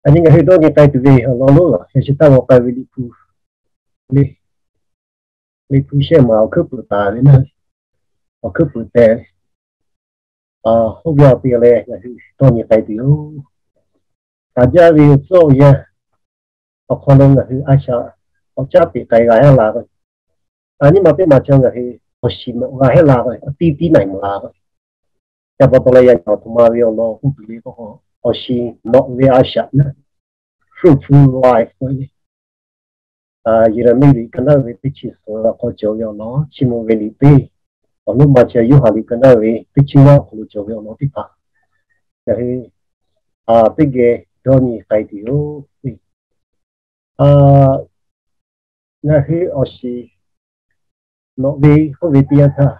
Aˬ nyi ngaˬ hui dawˇ nyi k'ai tuˬ ve awˬ lawn lonˉ lehˬ, yaꞈ shi taˇ g'aw k'ai ve Liꞈ hpu, Liꞈ hpu shehˆ maˬ awˬ hkuiˉ puiˍ taˍ ve naˆ, awˬ hkuiˉ puiˍ tehꞈ hoˆ gaˇ te leh ngaˬ hui dawˇ nyi k'ai tuˬ yoˬ. Haˍ jaˇ ve awˬ tcuhˉ awˬ yanˇ awˬ hk'aw lo ngaˬ hui a shaꞈ k'awꞈ caˉ peꞈ k'ai g'a heˆ la k'o, a nyi ma teˇ maˬ chi ngaˬ hui awˬ shiˍ nawꞈ g'a heˆ la k'o, a tiˇ tiˉ na maˍ la k'o, ca pa taw leh yaꞈ nyi awˬ htoꞈ ma ve awˬ lawn k'oˆ tuˬ le k'o, awˬ shiˍ nawꞈ ve a shaꞈ naˆ, fruitful life k'oˆ ve, Yeˍraˍmiˆ liꞈ ka naˆ ve teˇ chi suhˍ awˬ hk'aw cawˬ ve awˬ lawn, Chiˇ mvuh ve liꞈ teˇ, awˬ lonˉ ma chi Yoˇhanˬ liꞈ ka naˆ ve teˇ chi ngaˇ awˬ hk'aw lo cawˬ ve awˬ lawn teˇ hpaˍ ngaˬ hui teˇ geh dawˇ nyi k'ai tuˬ yoˬ. Ngaˬ hui awˬ shiˍ nawꞈ ve k'oˆ ve teˇ yanˇ htaˇ,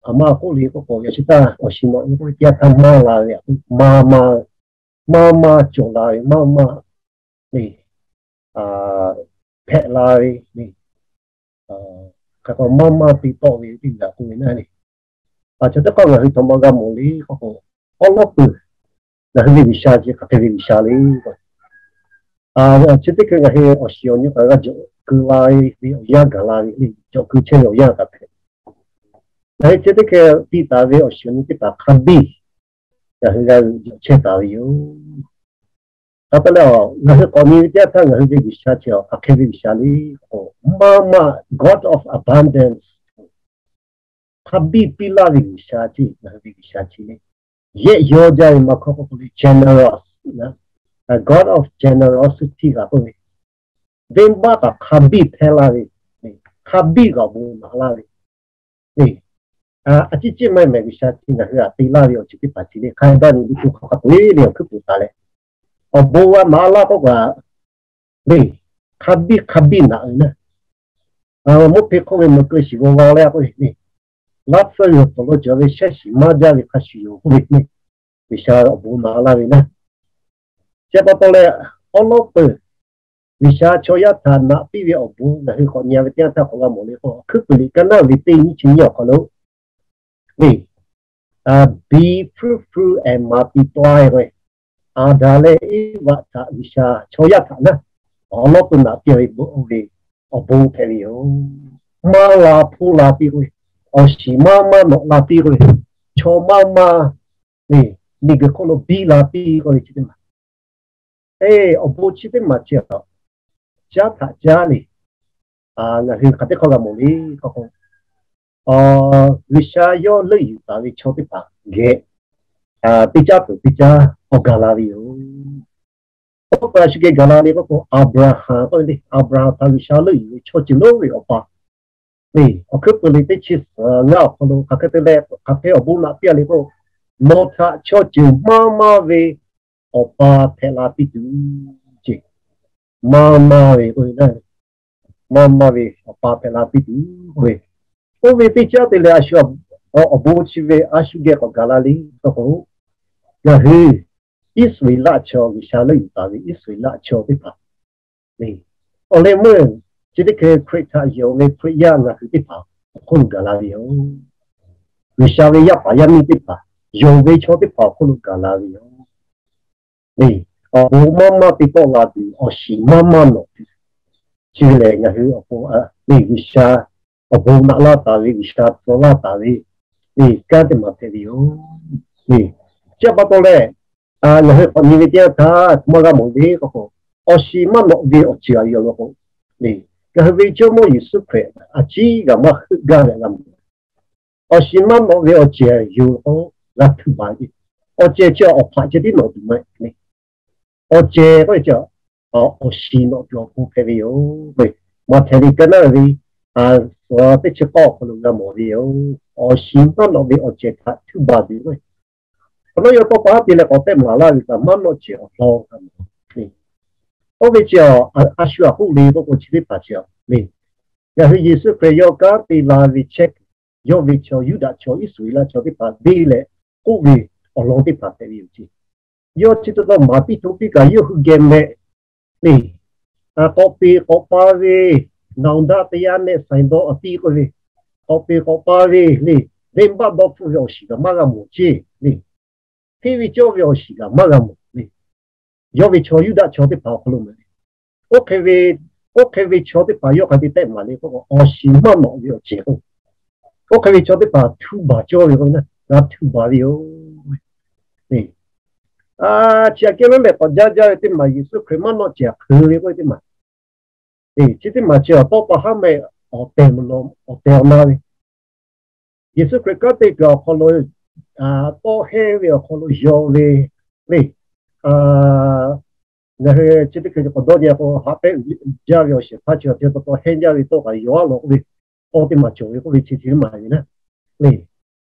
aˬ ma k'oˆ le k'oˆ k'o, yaꞈ shi taˇ awˬ shiˍ nawꞈ ve k'oˆ ve teˇ yanˇ htaˇ maˇ la ve, maˇ maˇ cawˬ la ve, maˇ maˇ le hpehꞈ la ve le, hk'aˬ k'o maˇ maˇ te tawˆ ve teˇ g'aˇ k'oˆ ve naˆ le. Aˬ chi teˇ hk'aˇ ngaˬ hui htaꞈ maˇ g'a mawˬ le k'oˆ k'o, awˉ lawˉ peuˬ ngaˬ hui ve G'uiˬsha chi hk'aˬ hk'e ve G'uiˬsha le. Chi teˇ hkui ngaˬ hui awˬ shiˍ awˬ nyi kaꞈ g'a jawꞈ keu la ve awˬ yanˇ gaˬ la ve le, jawꞈ keu chehˇ ve awˬ yanˇ kaꞈ hpehꞈ. Ngaˬ hui chi teˇ hkui tiˇ taˍ ve awˬ shiˍ awˬ nyi teˇ hpaˍ hk'a biˇ ngaˬ hui g'a jawꞈ chehˇ taˍ ve yoˬ. Hk'a pa leh, ngaˬ hui k'awꞈ nyi ve teˇ yanˇ htaˇ ngaˬ hui ve G'uiˬsha chi hk'aˬ hk'e ve G'uiˬsha le k'o, maˇ maˇ God of abundance, hk'a biˇ piˇ laˇ ve G'uiˬsha chi ngaˬ hui ve G'uiˬsha chi le. Yehˆ yawˇ jaˇ ve maˇ hkawˇ k'oˆ k'o le generous, God of generosity kaꞈ k'oˆ ve, venˇbaˆ kaꞈ hk'a biˇ hpehˇ laˇ ve, hk'a biˇ kaꞈ awˬ bon naꞈ laˇ ve le. A ciˉ ciˉ maˇ mehˍ G'uiˬsha chi ngaˬ hui htaꞈ te laˇ ve awˬ ceuˬ teˇ hpaˍ chi le, hk'a dawˇ nyi ve teˇ hk'aˇ k'oˆ le awˬ hkuiˉ puiˍ taˍ leh, awˬ bon g'a naꞈ laˇ k'oˆ kaꞈ le, hk'a biˇ hk'a biˇ naꞈ ve naˆ, mvuhˇ hpe hk'oˆ ve meuꞈ keu shiˍ g'aw g'aw leh k'oˆ ve le, laˇ tsuhˇ yoˬ htawnˍ lo cawˬ ve shehˉ shiˍ maˇ jaˇ ve hk'a shuˍ yoˬ k'oˆ ve le, G'uiˬsha awˬ bon naꞈ laˇ ve naˆ. Chi pa taw leh, awˉ lawˉ peuˬ G'uiˬsha chaw yaˇ htaꞈ naꞈ piˇ ve awˬ bon ngaˬ hui k'awꞈ nyi ve teˇ yanˇ htaˇ k'awꞈ g'a mawˬ le k'o, awˬ hkuiˉ puiˍ liꞈ ka naˆ ve teˇ nyiˇ chi nyiˇ awˬ hk'aw lo le, be fruitful and multiply k'o, Aˍdanˍ leh Eˇvaꞈ htaꞈ G'uiˬsha chaw yaˇ htaꞈ naˆ awˉ lawˉ peuˬ naꞈ piˇ ve bon oˇ ve awˬ bon hpehꞈ ve yoˬ. Maˇ la hpoˇ la piˇ k'o, awˬ shiˍ maˇ maˇ nawꞈ la piˇ k'o, chaw maˇ maˇ le, miˬguiˬ hk'oˆ lo biˇ la piˇ k'oˆ ve chi teˇ maˬ, e, awˬ bon chi teˇ maˬ chi a, caˉ htaꞈ caˉ le. Ngaˬ hui hk'aˬ teˇ hk'awˇ g'a mawˬ le k'oˆ k'o, G'uiˬsha yawˇ leuˆ yuˬ taˍ ve chaw teˇ hpaˍ geh teˇ caˉ peuˬ teˇ caˉ awˬ gaˬ la ve yoˬ. Oˇ hk'e a shu geh gaˬ la le k'oˆ k'o, Aˍbraˍhanˍ k'oˆ ve le, Aˍbraˍhanˍ htaꞈ G'uiˬsha leuˆ yuˬ ve chaw ceuˬ lonˉ ve awˬ pa le, awˬ hkuiˉ puiˍ liꞈ teˇ chi suhˍ ngaˇ awˬ hk'aw lo hk'aˬ hk'e te leh hk'aˬ hk'e awˬ bon naꞈ piˇ a le k'o, nawˬ htaꞈ chaw ceuˬ maˇ maˇ ve awˬ pa hpehꞈ la piˇ tuˬ ce, maˇ maˇ ve k'oˆ ve, maˇ maˇ ve awˬ pa hpehꞈ la piˇ tuˬ k'oˆ ve, oˇ ve teˇ caˉ te leh a shu awˬ bon chi ve a shu geh k'awꞈ gaˬ la le k'oˆ k'o, ngaˬ hui Iˉsaˍreˍlaˆ chaw, G'uiˬsha leuˆ yuˬ taˍ ve Iˉsaˍreˍlaˆ chaw teˇ hpaˍ le, awˬ leh meuˇ chi teˇ hkui Hkriꞈ htaꞈ yonˍ ve Hkriꞈ yaˇ ngaˬ hui teˇ hpaˍ awˬ hk'oˆ lo gaˬ la ve yoˬ. G'uiˬsha ve yaˇ paˍ yaˇ miˇ teˇ hpaˍ, yonˍ ve chaw teˇ hpaˍ awˬ hk'oˆ lo gaˬ la ve yoˬ. Awˬ bon maˇ maˇ te tawˆ la tuˬ, awˬ shiˍ maˇ maˇ nawꞈ tuˬ, chi ve lehˬ ngaˬ hui awˬ pon le G'uiˬsha awˬ bon naꞈ laˇ taˍ ve, G'uiˬsha tcuh laˇ taˍ ve le kanˉ teˇ maˬ hpehꞈ ve yoˬ. Chi pa taw leh, ngaˬ hui k'awꞈ nyi ve teˇ yanˇ htaˇ maˇ g'a mawˬ le k'oˆ k'o, awˬ shiˍ maˇ nawꞈ ve awˬ ceuˬ a yoˬ law k'o le, ngaˬ hui ve Jawˇmawˇ Yeˍsuˆ Hkriꞈ a ciˉ g'a maˇ heuˆ gaˇ ve g'a mawˬ. Awˬ shiˍ maˇ nawꞈ ve awˬ ceuˬ yoˬ k'o, g'a htuˇ baˬ ve. Awˬ ceuˬ chi awˬ hpaꞈ ceh tiˉ nawꞈ tuˬ maˇ heˆ le. Awˬ ceuˬ k'oˆ ve chi awˬ shiˍ nawꞈ tuˬ awˬ pon hpehꞈ ve yoˬ. Maꞈhtehˍ liꞈ ka naˆ ve teˇ chi k'awˇ awˬ hk'aw lo g'a mawˬ ve yoˬ. Awˬ shiˍ maˇ nawꞈ ve awˬ ceuˬ htaꞈ htuˇ baˬ tuˬ k'o, k'awꞈ nawˉ yaw tawˇ pa haˉ te leh k'awꞈ tehˆ maˍ laˇ ve kaꞈ maˇ nawꞈ ceuˬ awˬ lawn kaꞈ mawˬ le. Oˇ ve chi a shu a k'oˆ le k'oˆ k'o chi teˇ hpaˍ chi le, ngaˬ hui Yeˍsuˆ Hkriꞈ yawˇ kanˉ te la ve chehˇ kuiˬ, yawˇ ve chaw Yuˇdaꞈ chaw Iˉsaˍreˍlaˆ chaw teˇ hpaˍ deˇ leh k'oˆ ve awˬ lawn teˇ hpaˍ hpehꞈ ve yoˬ ce. Yawˇ chi taw taw maˍ piˇ to piˇ kaꞈ yawˇ hui geh meh le, k'awꞈ peˍ k'awꞈ pa ve, naˍ uˍ daꞈ teˇ yanˇ nehˆ saiˍ dawˇ a piˇ k'oˆ ve, k'awꞈ peˍ k'awꞈ pa ve le, venˇbaˆ dawˇ hpfuhˆ ve awˬ shiˍ kaꞈ maˇ g'a mawˬ ce le. Hteˇ ve cawˇ ve awˬ shiˍ kaꞈ maˇ g'a mawˬ le. yawˇ ve chaw Yuˇdaꞈ chaw teˇ hpaˍ awˬ hk'aw lo meh le. Oˇ hk'e ve, oˇ hk'e ve chaw teˇ hpaˍ yawˇ hk'a te tehˆ maˍ le k'o, awˬ shiˍ maˇ nawꞈ ve awˬ ceuˬ k'o, oˇ hk'e ve chaw teˇ hpaˍ htu baˬ cawˇ ve k'o, g'a htu baˬ ve yoˬ. Chi aꞈ kehˉ leuˉ leh k'awꞈ jaˇ jaˇ ve teˇ maˬ Yeˍsuˆ Hkriꞈ maˇ nawˆ cehˬ hk'eu ve k'oˆ ve teˇ maˬ, chi teˇ maˬ chi awˬ tawˇ pa haˉ meh awˬ tehˬ awˬ na ve Yeˍsuˆ Hkriꞈ kanˉ te kuiˬ awˬ hk'aw lo tawˆ hehnˇ ve awˬ hk'aw lo yaw ve le. Ngaˬ hui chi teˇ hkui k'awꞈ dawˇ nyi k'o, haꞈ pehnˇ uiˍ jaˇ ve awˬ shehˍ hpaˇ chi awˬ hk'e pa taw hehnˇ jaˇ ve tawˇ kaꞈ yaw a lawˬ k'oˆ ve, tawˇ teˇ maˬ cawˬ ve k'oˆ ve chi chi maˬ ve naˉ le.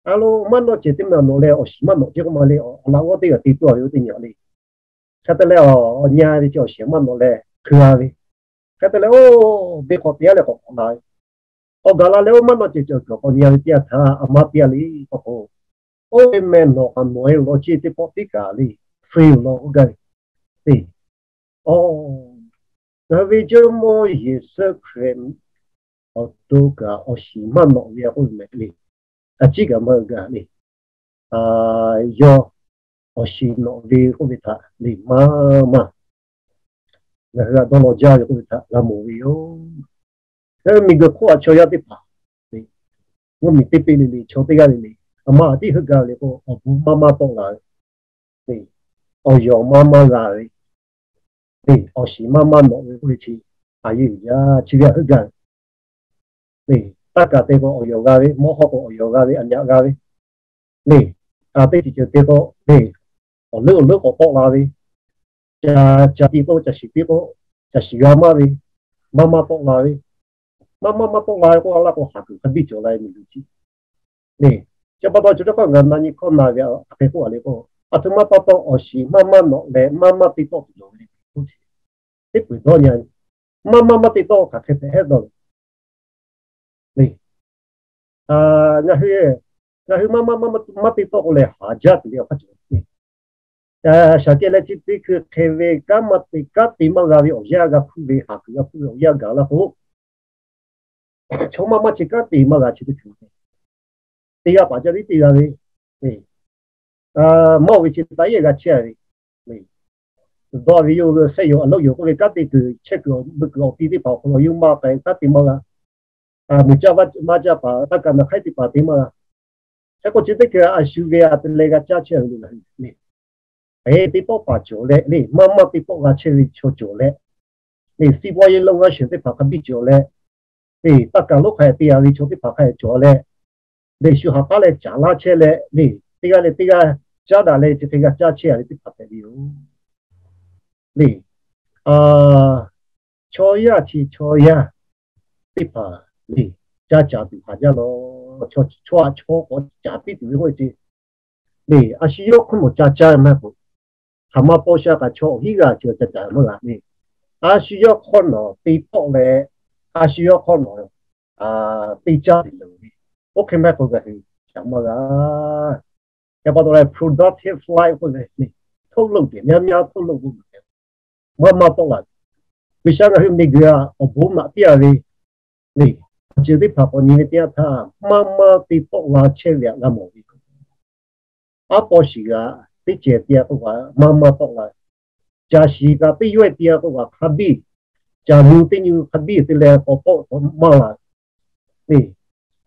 A lo maˇ nawˆ cehˬ teˇ maˬ nawꞈ leh awˬ shiˍ maˇ nawꞈ ceh k'oˆ ma le, a laꞈ g'awˇ teˇ g'aˇ te tuˬ a ve oˇ teˇ nyi le. Hk'e te leh awˬ nyi ve chi awˬ shehˍ maˇ nawꞈ leh hkeu a ve. Hk'e te leh oˇ, beˇ hk'awꞈ te a leh k'awꞈ k'awꞈ la ve, k'awꞈ gaˬ la leh oˇ maˇ nawˆ cehˬ cawˬ kuiˬ k'awꞈ nyi ve teˇ yanˇ htaˇ a maˇ piˇ a le k'awꞈ k'o, oˇ ve meh nawˬ kaꞈ nawˬ e law chi teˇ pawˆ tiˉ kaꞈ le, hpfuhˇ law k'oˆ gaˇ ve le. Aˬ, ngaˬ hui ve Jawˇmawˇ Yeˍsuˆ Hkriꞈ awˬ to kaꞈ awˬ shiˍ maˇ nawꞈ ve k'oˆ ve meh le. A ciˉ kaꞈ maˇ g'a gaˬ le. Yawˇ awˬ shiˍ nawꞈ ve k'oˆ ve htaꞈ le maˇ maˇ ngaˬ hui g'a dawˇ law jaˇ ve k'oˆ ve htaꞈ g'a mawˬ ve yoˬ. Miˬguiˬ hk'oˆ a chaw yaˇ teˇ hpaˍ, mvuhˇmiˬ teˇ peˆ le le chaw teˇ g'aˇ le le, a ma a tiˉ heuˆ gaˇ le k'o, awˬ bon maˇ maˇ tawˆ la ve, awˬ yawˬ maˇ maˇ g'a ve, awˬ shiˍ maˇ maˇ nawꞈ ve k'oˆ ve chi, a yeˇ uiˍ jaˇ chi ve a heuˆ gaˇ ve. Taˇ kaˍ te k'o awˬ yawˬ g'a ve, mawˇ hawˇ k'o awˬ yawˬ g'a ve, a nyaꞈ g'a ve le. Teˇ ceuˬ ceuˬ te k'o le, awˬ leuˉ awˬ leuˉ k'awꞈ tawˆ la ve, ca, ca tiˉ k'o, ca shiˍ tiˉ k'o, ca shiˍ g'a maˇ ve, maˇ maˇ tawˆ la ve, maˇ maˇ maˇ tawˆ la ve k'oˆ a laˇ k'o, haˍ kuiˬ hk'a biˇ cawˬ la ve miˬguiˬ chi le. Chi pa taw chi teˇ hk'aˇ ngaˬ na nyi hkawˇ na ve a hk'e k'oˆ a le k'o, a htoꞈ ma pa taw awˬ shiˍ maˇ maˇ nawꞈ leh maˇ maˇ te tawˆ tuˬ yoˬ ve le. Teˇ peuˬ dawˇ nyi, maˇ maˇ maˇ te tawˆ hk'aˬ hk'e hpehꞈ hehˉ dawˇ le. Ngaˬ hui, ngaˬ hui maˇ maˇ maˇ maˇ te tawˆ k'o lehˬ, haˍ jaˇ tuˬ ve awˬ hk'aˇ cawˬ le. Shaˍ kehˬ leh chi teˇ hkui hk'e ve kanˉ maˇ te, kanˉ te maˇ g'a ve awˬ yanˇ g'a hpuˇ ve, haˍ kuiˬ g'a hpuˇ ve awˬ yanˇ gaˬ laˇ k'o, chaw maˇ maˇ chi kanˉ te maˇ g'a chi teˇ hkui, teˇ g'aˇ paˍ ca tiˉ te g'a ve, maˇ oˬ ve chi taˇ yehˬ g'a chehˇ ve, dawˇ ve yoˬ, sehˉ yoˬ, a loˆ yoˬ k'oˆ ve kanˉ te kuiˬ chehˇ kuiˬ, beuꞈ kuiˬ awˬ ti teˇ hpaˍ awˬ hk'aw lo yawˇ maˇ k'ai, kanˉ te maˇ g'a. Mui caˇ vaˇ maˇ caˇ paˍ taˇ kaˍ naˬ hk'aiˉ teˇ hpaˍ te maˇ g'a. Hk'e k'o chi teˇ hkui a shu ve a te leh g'a caˇ chehˇ ve le. Teˇ pawˆ paˍ cawˬ leh le, maˇ maˇ teˇ pawˆ g'a chehˇ ve chaw cawˬ leh le, စီးပွားရေးလုပ်ငန်းရှင် teˇ hpaˍ hk'a biˇ cawˬ leh le, taˇ kaˍ lonˉ hk'a te a ve chaw teˇ hpaˍ hk'a cawˬ leh le, shu haꞈ k'aˉ leh caˍ laˇ chehˇ leh le, teˇ g'aˇ leh teˇ g'aˇ caˉ daꞈ leh chi hk'e g'a caˇ chehˇ a ve teˇ hpaˍ hpehꞈ ve yoˬ le. Chaw yaˇ chi chaw yaˇ teˇ hpaˍ le, caˇ caˍ tuˬ haˍ jaˇ lawˬ. Chaw aꞈ chaw k'awꞈ caˍ piˇ tuˬ ve k'oˆ ve ce le, a shu yawˇ hk'oˆ nawˬ ca caˇ maˇ k'o, hk'aˬ ma paw sha kaꞈ chaw awˬ hinˉ g'aˇ chi ca caˍ maˇ g'a le. A shu yawˇ hk'oˆ nawˬ te tawˆ leh, a shu yawˇ hk'oˆ nawˬ te caˇ tuˬ yoˬ le. Oˇ hk'e maˇ k'o ngaˬ hui caˍ maˇ g'a. Chi pa taw leh productive life k'oˆ ve le, ထုတ်လုပ်မှုများများ ထုတ်လုပ်မှု maˇ maˇ tawˆ la. G'uiˬsha ngaˬ hui miˬguiˬ a awˬ bon naꞈ piˇ a ve le, awˬ ceuˬ teˇ hpaˍ k'awꞈ nyi ve teˇ yanˇ htaˇ, maˇ maˇ te tawˆ la chehˇ ve htaꞈ g'a mawˬ ve. Aˉ paw shiˍ g'a teˇ cehˬ te a k'o kaꞈ maˇ maˇ tawˆ la. Caˬ shiˍ kaꞈ teˇ yawehˇ te a k'o kaꞈ hk'a biˇ, caˬ nyu teˇ nyu hk'a biˇ te leh k'awꞈ tawˆ maˇ la le.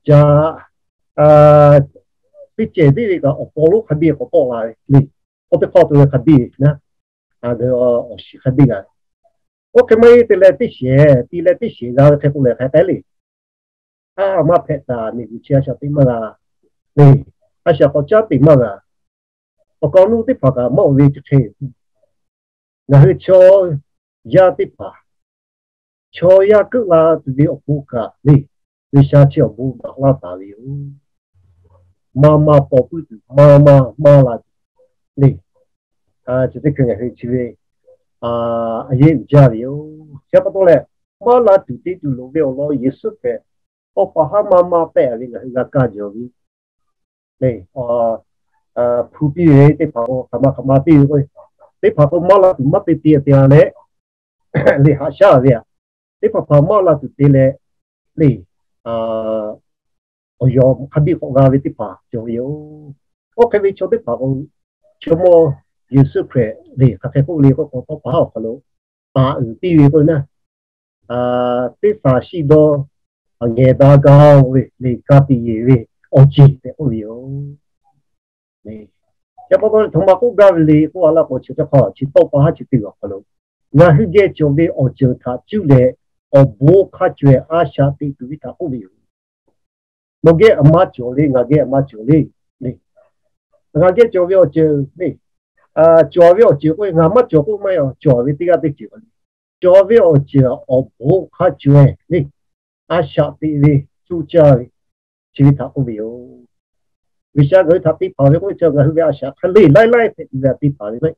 Caˬ teˇ cehˬ teˇ ve kaꞈ awˬ paw lonˉ hk'a biˇ k'awꞈ tawˆ la ve le. K'o teˇ hk'awꞈ te ve hk'a biˇ ve naˉ, awˬ shiˍ hk'a biˇ g'a ve. Oˇ hk'e maˇ heˆ te leh teˇ shehˍ ti leh teˇ shehˍ g'a ve hk'e k'o lehˬ hk'a k'ai le. A maˇ hpehꞈ taˍ, miˬguiˬ chi a shaꞈ teꞈ maˇ g'a le. A shaꞈ k'awꞈ caˉ teꞈ maˇ g'a. Awˬ kaˍ awˬ nu teˇ hpaˍ kaꞈ maˇ oˬ ve chi hk'e, ngaˬ hui chaw yaˇ teˇ hpaˍ chaw yaˇ keuˆ la tuˬ ve awˬ pon kaꞈ le, G'uiˬsha chi awˬ bon naꞈ laˇ taˍ ve yoˬ. Maˇ maˇ paw puiˉ tuˬ, maˇ maˇ maˇ la tuˬ le. Chi teˇ hkui ngaˬ hui chi ve a yeˇ uiˍ jaˇ ve yoˬ. Chi pa taw leh, maˇ la tuˬ te tuˬ loˍ ve awˬ lawn Yeˍsuˆ Hkriꞈ tawˇ pa haˉ maˇ maˇ tehˆ ve ngaˬ hui g'a kaˇ jaw ve le. Hpu piˇ ve teˇ hpaˍ k'o hk'aˬ ma hk'aˬ ma piˇ ve k'o, teˇ hpaˍ k'o maˇ la tuˬ maˇ te te te a leh le haꞈ shaˉ ve aꞈ, teˇ hpaˍ hpaˍ maˇ la tuˬ te leh le, awˬ yawˬ hk'a biˇ k'awꞈ g'a ve teˇ hpaˍ cawˬ ve yoˬ. Oˇ hk'e ve chaw teˇ hpaˍ k'o, chaw mawˇ Yeˍsuˆ Hkriꞈ lehˬ hk'aˬ hk'e k'oˆ le k'o, k'awꞈ tawˇ pa haˉ awˬ hk'aw lo paˍ uiˍ piˇ ve k'o naˉ, teˇ hpaˍ shiˍ dawˇ, ngehˬ daꞈ gaˇ ve lehˬ, ka tiꞈ yeˬ ve awˬ ceuˬ tehꞈ k'oˆ ve yoˬ. Chi pa taw htoꞈ ma k'oˆ gaˇ ve le k'oˆ a laˇ k'o, chi teˇ hk'aˇ chi tawˇ pa haˉ chi teˇ g'aˇ awˬ hk'aw lo ngaˬ hui geh cawˬ ve awˬ ceuˬ htaꞈ cuˇ leh awˬ bon hk'a caweh a shaꞈ teꞈ tuˬ ve htaꞈ k'oˆ ve yoˬ. Nawˬ geh aˬ ma cawˬ le, ngaˬ geh aˬ ma cawˬ le. Ngaˬ geh cawˬ ve awˬ ceuˬ le, cawˬ ve awˬ ceuˬ k'oˆ ve ngaˬ maˇ cawˬ k'oˆ maˇ heˆ, cawˬ ve teˇ g'aˇ teˇ ceuˬ le. Cawˬ ve awˬ ceuˬ awˬ bon hk'a caweh le, a shaꞈ teꞈ ve, cuˇ caˇ ve, chi ve htaꞈ k'oˆ ve yoˬ. G'uiˬsha ngaˬ hui htaꞈ te hpanˍ ve k'oˆ ve chi ngaˬ hui ve a shaꞈ hk'e le laiˉ laiˉ hpehꞈ tuˬ ve htaꞈ te hpanˍ ve le.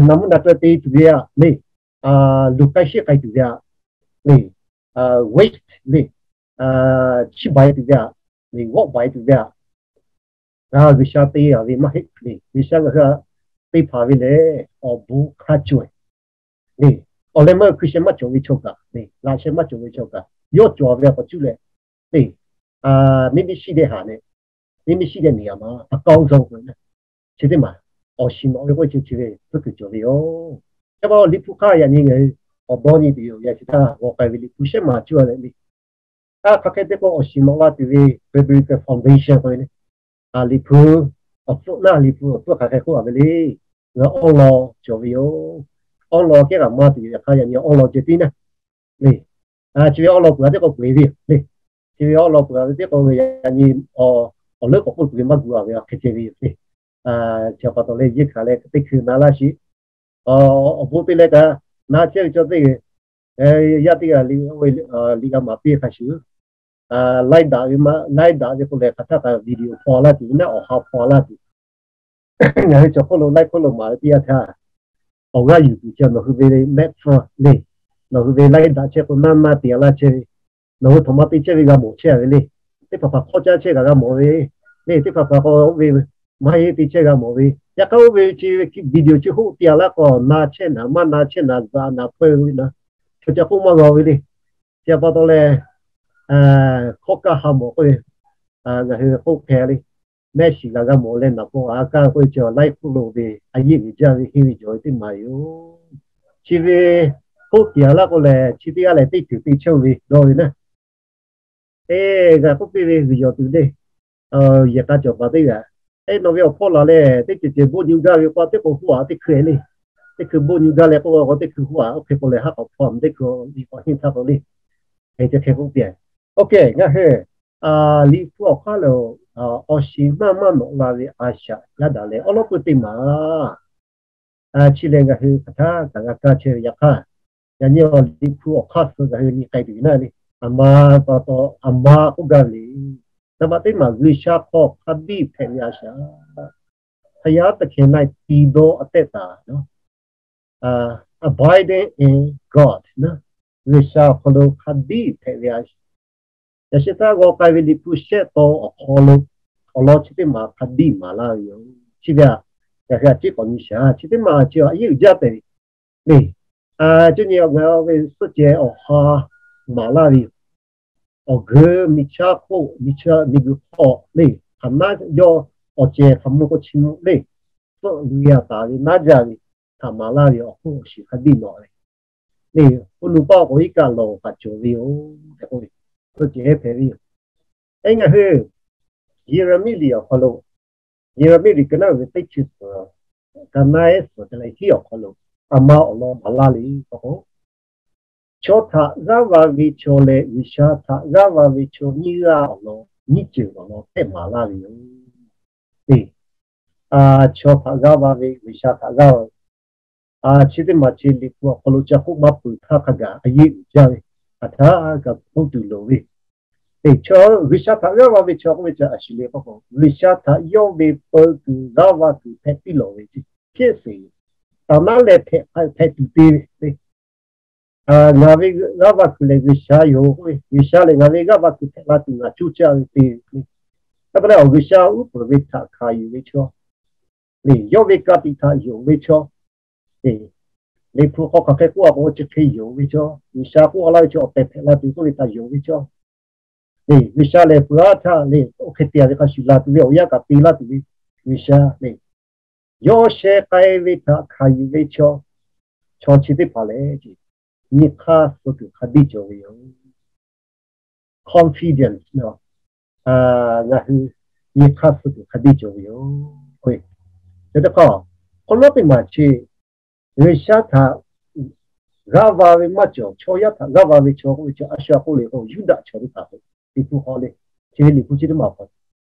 Naˬ mvuhˇ naˬ caweh te tuˬ ve aꞈ le, luˬ k'ai sheˆ k'ai tuˬ ve aꞈ le, waste le, chiˇ baˬ e tuˬ ve aꞈ le, g'awˆ baˬ e tuˬ ve aꞈ, G'uiˬsha te a ve maˇ heˆ le. G'uiˬsha ngaˬ hui te hpanˍ ve lehˬ awˬ bon hk'a caweh le. Awˬ leh maˇ Hkriꞈ sheh maˇ cawˬ ve chaw kaꞈ le, laꞈ sheh maˇ cawˬ ve chaw kaꞈ yawˇ cawˬ ve k'awꞈ cuˇ leh le, neˇ miˇ shiˉ deh haˍ leh, neˇ miˇ shiˉ deh neˬ a ma a kawˇ zaw k'o, chi teˇ maˬ awˬ shiˍ nawꞈ ve k'oˆ chi chi ve tcuhˉ kuiˬ cawˬ ve yoˬ. Chi pa Liꞈ hpu hk'aˇ yaꞈ nyi ngaˬ hui awˬ dawˇ nyi tuˬ yoˬ. Yaꞈ chi htaˇ g'aw k'ai ve Liꞈ hpu shehˉ maˬ cuˇ a leh le, a hk'aˬ hk'e te k'o awˬ shiˍ nawꞈ la tuˬ ve Biblical foundation k'oˆ ve le, Liꞈ hpu awˬ tcuhˆ naˉ, Liꞈ hpu awˬ tcuhˆ hk'aˬ hk'e k'oˆ a ve le. Ngaˬ awˉ law cawˬ ve yoˬ. Awˉ law kehˉ g'a maˇ tuˬ yoˬ. Yaꞈ hk'aˇ yaꞈ nyi awˉ law ceh tiˉ naˉ le, chi ve awˉ law peuˬ a teˇ k'o peu eˬ ve le. Chi ve awˉ law peuˬ a ve teˇ k'o yaꞈ nyi awˬ leuˉ k'awꞈ k'oˆ tuˬ ve maˇ gu a ve hk'e ceh ve yoˬ le. Chi pa taw leh yehˇ hkanˍ leh teˇ hkui na laˇ sheˍ. Awˬ bon te leh kaꞈ na chehˇ ve chaw teˇ g'aˇ, yaˇ teˇ g'aˇ liꞈ g'a maˍ piˇ hk'a shuˍ, laiˉ daꞈ ve maˇ laiˉ daꞈ ve k'o lehˬ hk'aˬ htaˇ kaꞈ video hpaw laˇ tuˬ ve naˉ, awˬ ha hpaw laˇ tuˬ. Ngaˬ hui cawˬ hk'oˆ lo laiˉ hk'oˆ lo maˍ ve teˇ yanˇ htaˇ, awˬ g'aˇ yuˬ tuˬ chi nawˬ hui ve mehˆ hpfuhˇ le. Nawˬ hui ve laiˉ daꞈ chehˇ k'o naˇ naˇ te a laˇ chehˇ ve, nawˬ hui htaꞈ maˇ te chehˇ ve g'a mawˬ chehˇ a ve le. Teˇ hpaˍ hpaˍ hk'awˇ caˇ chehˇ kaꞈ g'a mawˬ ve le. Teˇ hpaˍ hpaˍ k'o oˇ ve maˇ heˆ te chehˇ g'a mawˬ ve. Yaꞈ hk'aˇ oˇ ve chi video chi hoˆ te a laˇ k'o na chehˇ naˍ maˇ na chehˇ naˍ, zuhꞈ naˍ hpaweh ve naˍ, chaw ca k'oˆ maˇ g'a ve le. Chi pa taw leh hkawˇ kaˇ ha mawˬ k'oˆ ve, ngaˬ hui k'oˆ hk'e le, mehˆ shiˍ g'a g'a mawˬ leh naˍ paw a kaˇ k'oˆ ve chi laiˉ hk'oˆ lo ve a yehˇ uiˍ jaˇ ve henˇ ve jawˬ ve teˇ maˬ yoˬ. Chi ve hoˆ te a laˇ k'o lehˬ chi teˇ g'aˇ lehˬ teˇ ceuˬ te chehˇ ve dawˇ ve naˉ, eˬ g'a k'oˆ piˇ ve g'uiˬ yawˬ tuˬ le. Yehˬ k'a cawˬ paˍ teˇ g'aˇ, eˬ nawˬ ve awˬ hpawˇ laˬ leh teˇ ceuˬ ceuˬ boˆ nyi gaˇ ve k'o teˇ k'o hoˆ a teˇ hkui le. Teˇ hkui boˆ nyi gaˇ leh k'oˆ k'o teˇ hkui hoˆ a, oˇ hk'e k'o lehˬ haˉ k'awꞈ hpaw teˇ hkui k'awꞈ henˇ htaˇ k'o le. Hk'e te hk'e k'oˆ piˇ. Oˇ hk'e ngaˬ hui Liꞈ hpu awˬ hk'aˇ lo awˬ shiˍ maˇ maˇ nawꞈ la ve a shaꞈ yaˇ daꞈ leh awˉ lawˉ peu teˇ maˬ chi lehˬ ngaˬ hui hk'aˬ htaˇ kaꞈ g'a kaˇ chehˇ ve yaꞈ hk'aˇ, yaꞈ nyi awˬ Liꞈ hpu awˬ hk'aˇ suh ngaˬ hui nyi k'ai tuˬ ve naˉ le, aˬ ma pa taw aˬ ma k'oˆ gaˇ ve le. Naˍ baꞈ teˇ maˬ G'uiˬsha hk'aw hk'a biˇ hpehꞈ ve a shaꞈ. ဘုရားသခင်၌တည်သောအသက်တာ abiding in God, G'uiˬsha awˬ hk'aw lo hk'a biˇ hpehꞈ ve a shaꞈ. Yaꞈ shi htaˇ g'aw k'ai ve Liꞈ hpu shehˆ taw awˬ hk'aw lo awˬ lawn chi teˇ maˬ hk'a biˇ maˍ laˇ ve yoˬ. Chi ve aꞈ, yaꞈ hk'aˇ a ciˉ k'awꞈ nyi shaˍ. Chi teˇ maˬ chi a yehˇ uiˍ jaˇ tehꞈ le. Cuˇ nyi awˬ g'aˇ ve suhˆ ceh awˬ ha maˍ laˇ ve yoˬ. Awˬ g'euˆ miˬ chaˇ hk'oˆ miˬ chaˇ miˬ guiˬ hk'aw le, hk'aˬ naˉ yawˇ awˬ ceh hk'aˬ mvuh k'o chi mvuh le, suhˆ lu yaˇ taˍ ve naˉ jaˇ ve htaꞈ maˍ laˇ ve awˬ hk'oˆ awˬ shiˍ hk'a biˇ nawꞈ ve le. Oˇ nu paˆ k'awꞈ iˉ kaˆ lawˬ kaꞈ cawˬ ve yoˬ tehꞈ k'oˆ ve, suhˆ ceh hpehꞈ ve yoˬ. Eˬ ngaˬ hui Yeˍraˍmiˆ liꞈ awˬ hk'aw lo, Yeˍraˍmiˆ liꞈ ka naˉ ve teˇ chi suhˍ, ka naˉ ehˉ suhˍ te leh hiˉ awˬ hk'aw lo aˬ ma awˬ lawn maˍ laˇ le k'o k'o, chaw htaꞈ g'aˇ va ve chaw leh G'uiˬsha htaꞈ g'aˇ va ve chaw nyiˇ g'aˇ awˬ lawn nyiˇ ceuˬ awˬ lawn tehꞈ maˍ laˇ ve yoˬ. Eˬ, chaw htaꞈ g'aˇ va ve, G'uiˬsha htaꞈ g'aˇ va ve, chi teˇ maˬ chi Liꞈ hpu awˬ hk'aw lo ca k'oˆ maˇ peuˬ htaˇ hk'a gaˬ a yehˇ uiˍ jaˇ ve, hk'aˬ htaˇ kaꞈ k'oˆ tuˬ loˍ ve, Eˬ, chaw G'uiˬsha htaꞈ g'aˇ va ve chaw k'oˆ ve chi a shuˍ le k'o, G'uiˬsha htaꞈ yawˇ ve peu kuiˬ g'aˇ va kuiˬ hpehꞈ piˇ lawˬ ve chi hk'e se, taˍ naˉ leh hpehꞈ tuˬ te ve le. Ngaˬ ve g'aˇ va kuiˬ lehˬ G'uiˬsha yoˬ k'oˆ ve, G'uiˬsha lehˬ ngaˬ ve g'aˇ va kuiˬ hpehꞈ la tuˬ ngaˬ coˇ caˇ ve te ve le. Hk'e te leh awˬ G'uiˬsha uˉ peunˍ ve htaꞈ hkanˍ yuˬ ve chaw, eˬ, yawˇ ve ka tiꞈ htaꞈ yonˍ ve chaw, eˬ, Liꞈ hpu hk'aw hk'aˬ hk'e k'oˆ a k'o chi hk'e yonˍ ve chaw, G'uiˬsha k'oˆ a laˇ ve chaw awˬ tehˬ hpehꞈ la tuˬ k'oˆ ve htaꞈ yonˍ ve chaw, eˬ, G'uiˬsha lehˬ peuˬ aˉ htaˇ le, oˇ hk'e te a ve hk'a shuˍ la tuˬ ve awˬ yanˇ kaꞈ te laˇ tuˬ ve G'uiˬsha le. yawˇ sheh k'ai ve htaꞈ hkanˍ yuˬ ve chaw, chaw chi teˇ hpaˍ lehˬ, nyi hk'aˇ suh tuˬ hk'a biˇ cawˬ ve yoˬ. Confidence, ngaˬ hui nyi hk'aˇ suh tuˬ hk'a biˇ cawˬ ve yoˬ. Chi teˇ hk'aˇ, hk'awꞈ nawˉ teˇ maˬ chi G'uiˬsha htaꞈ g'aˇ va ve maˇ cawˬ, chaw yaˇ htaꞈ g'aˇ va ve chaw k'oˆ ve chi a shu htaꞈ k'oˆ le k'o, Yuˇdaꞈ chaw teˇ hpaˍ k'o, Liꞈ hpu hk'aw le, chi ve Liꞈ hpu chi teˇ maˬ hk'aw,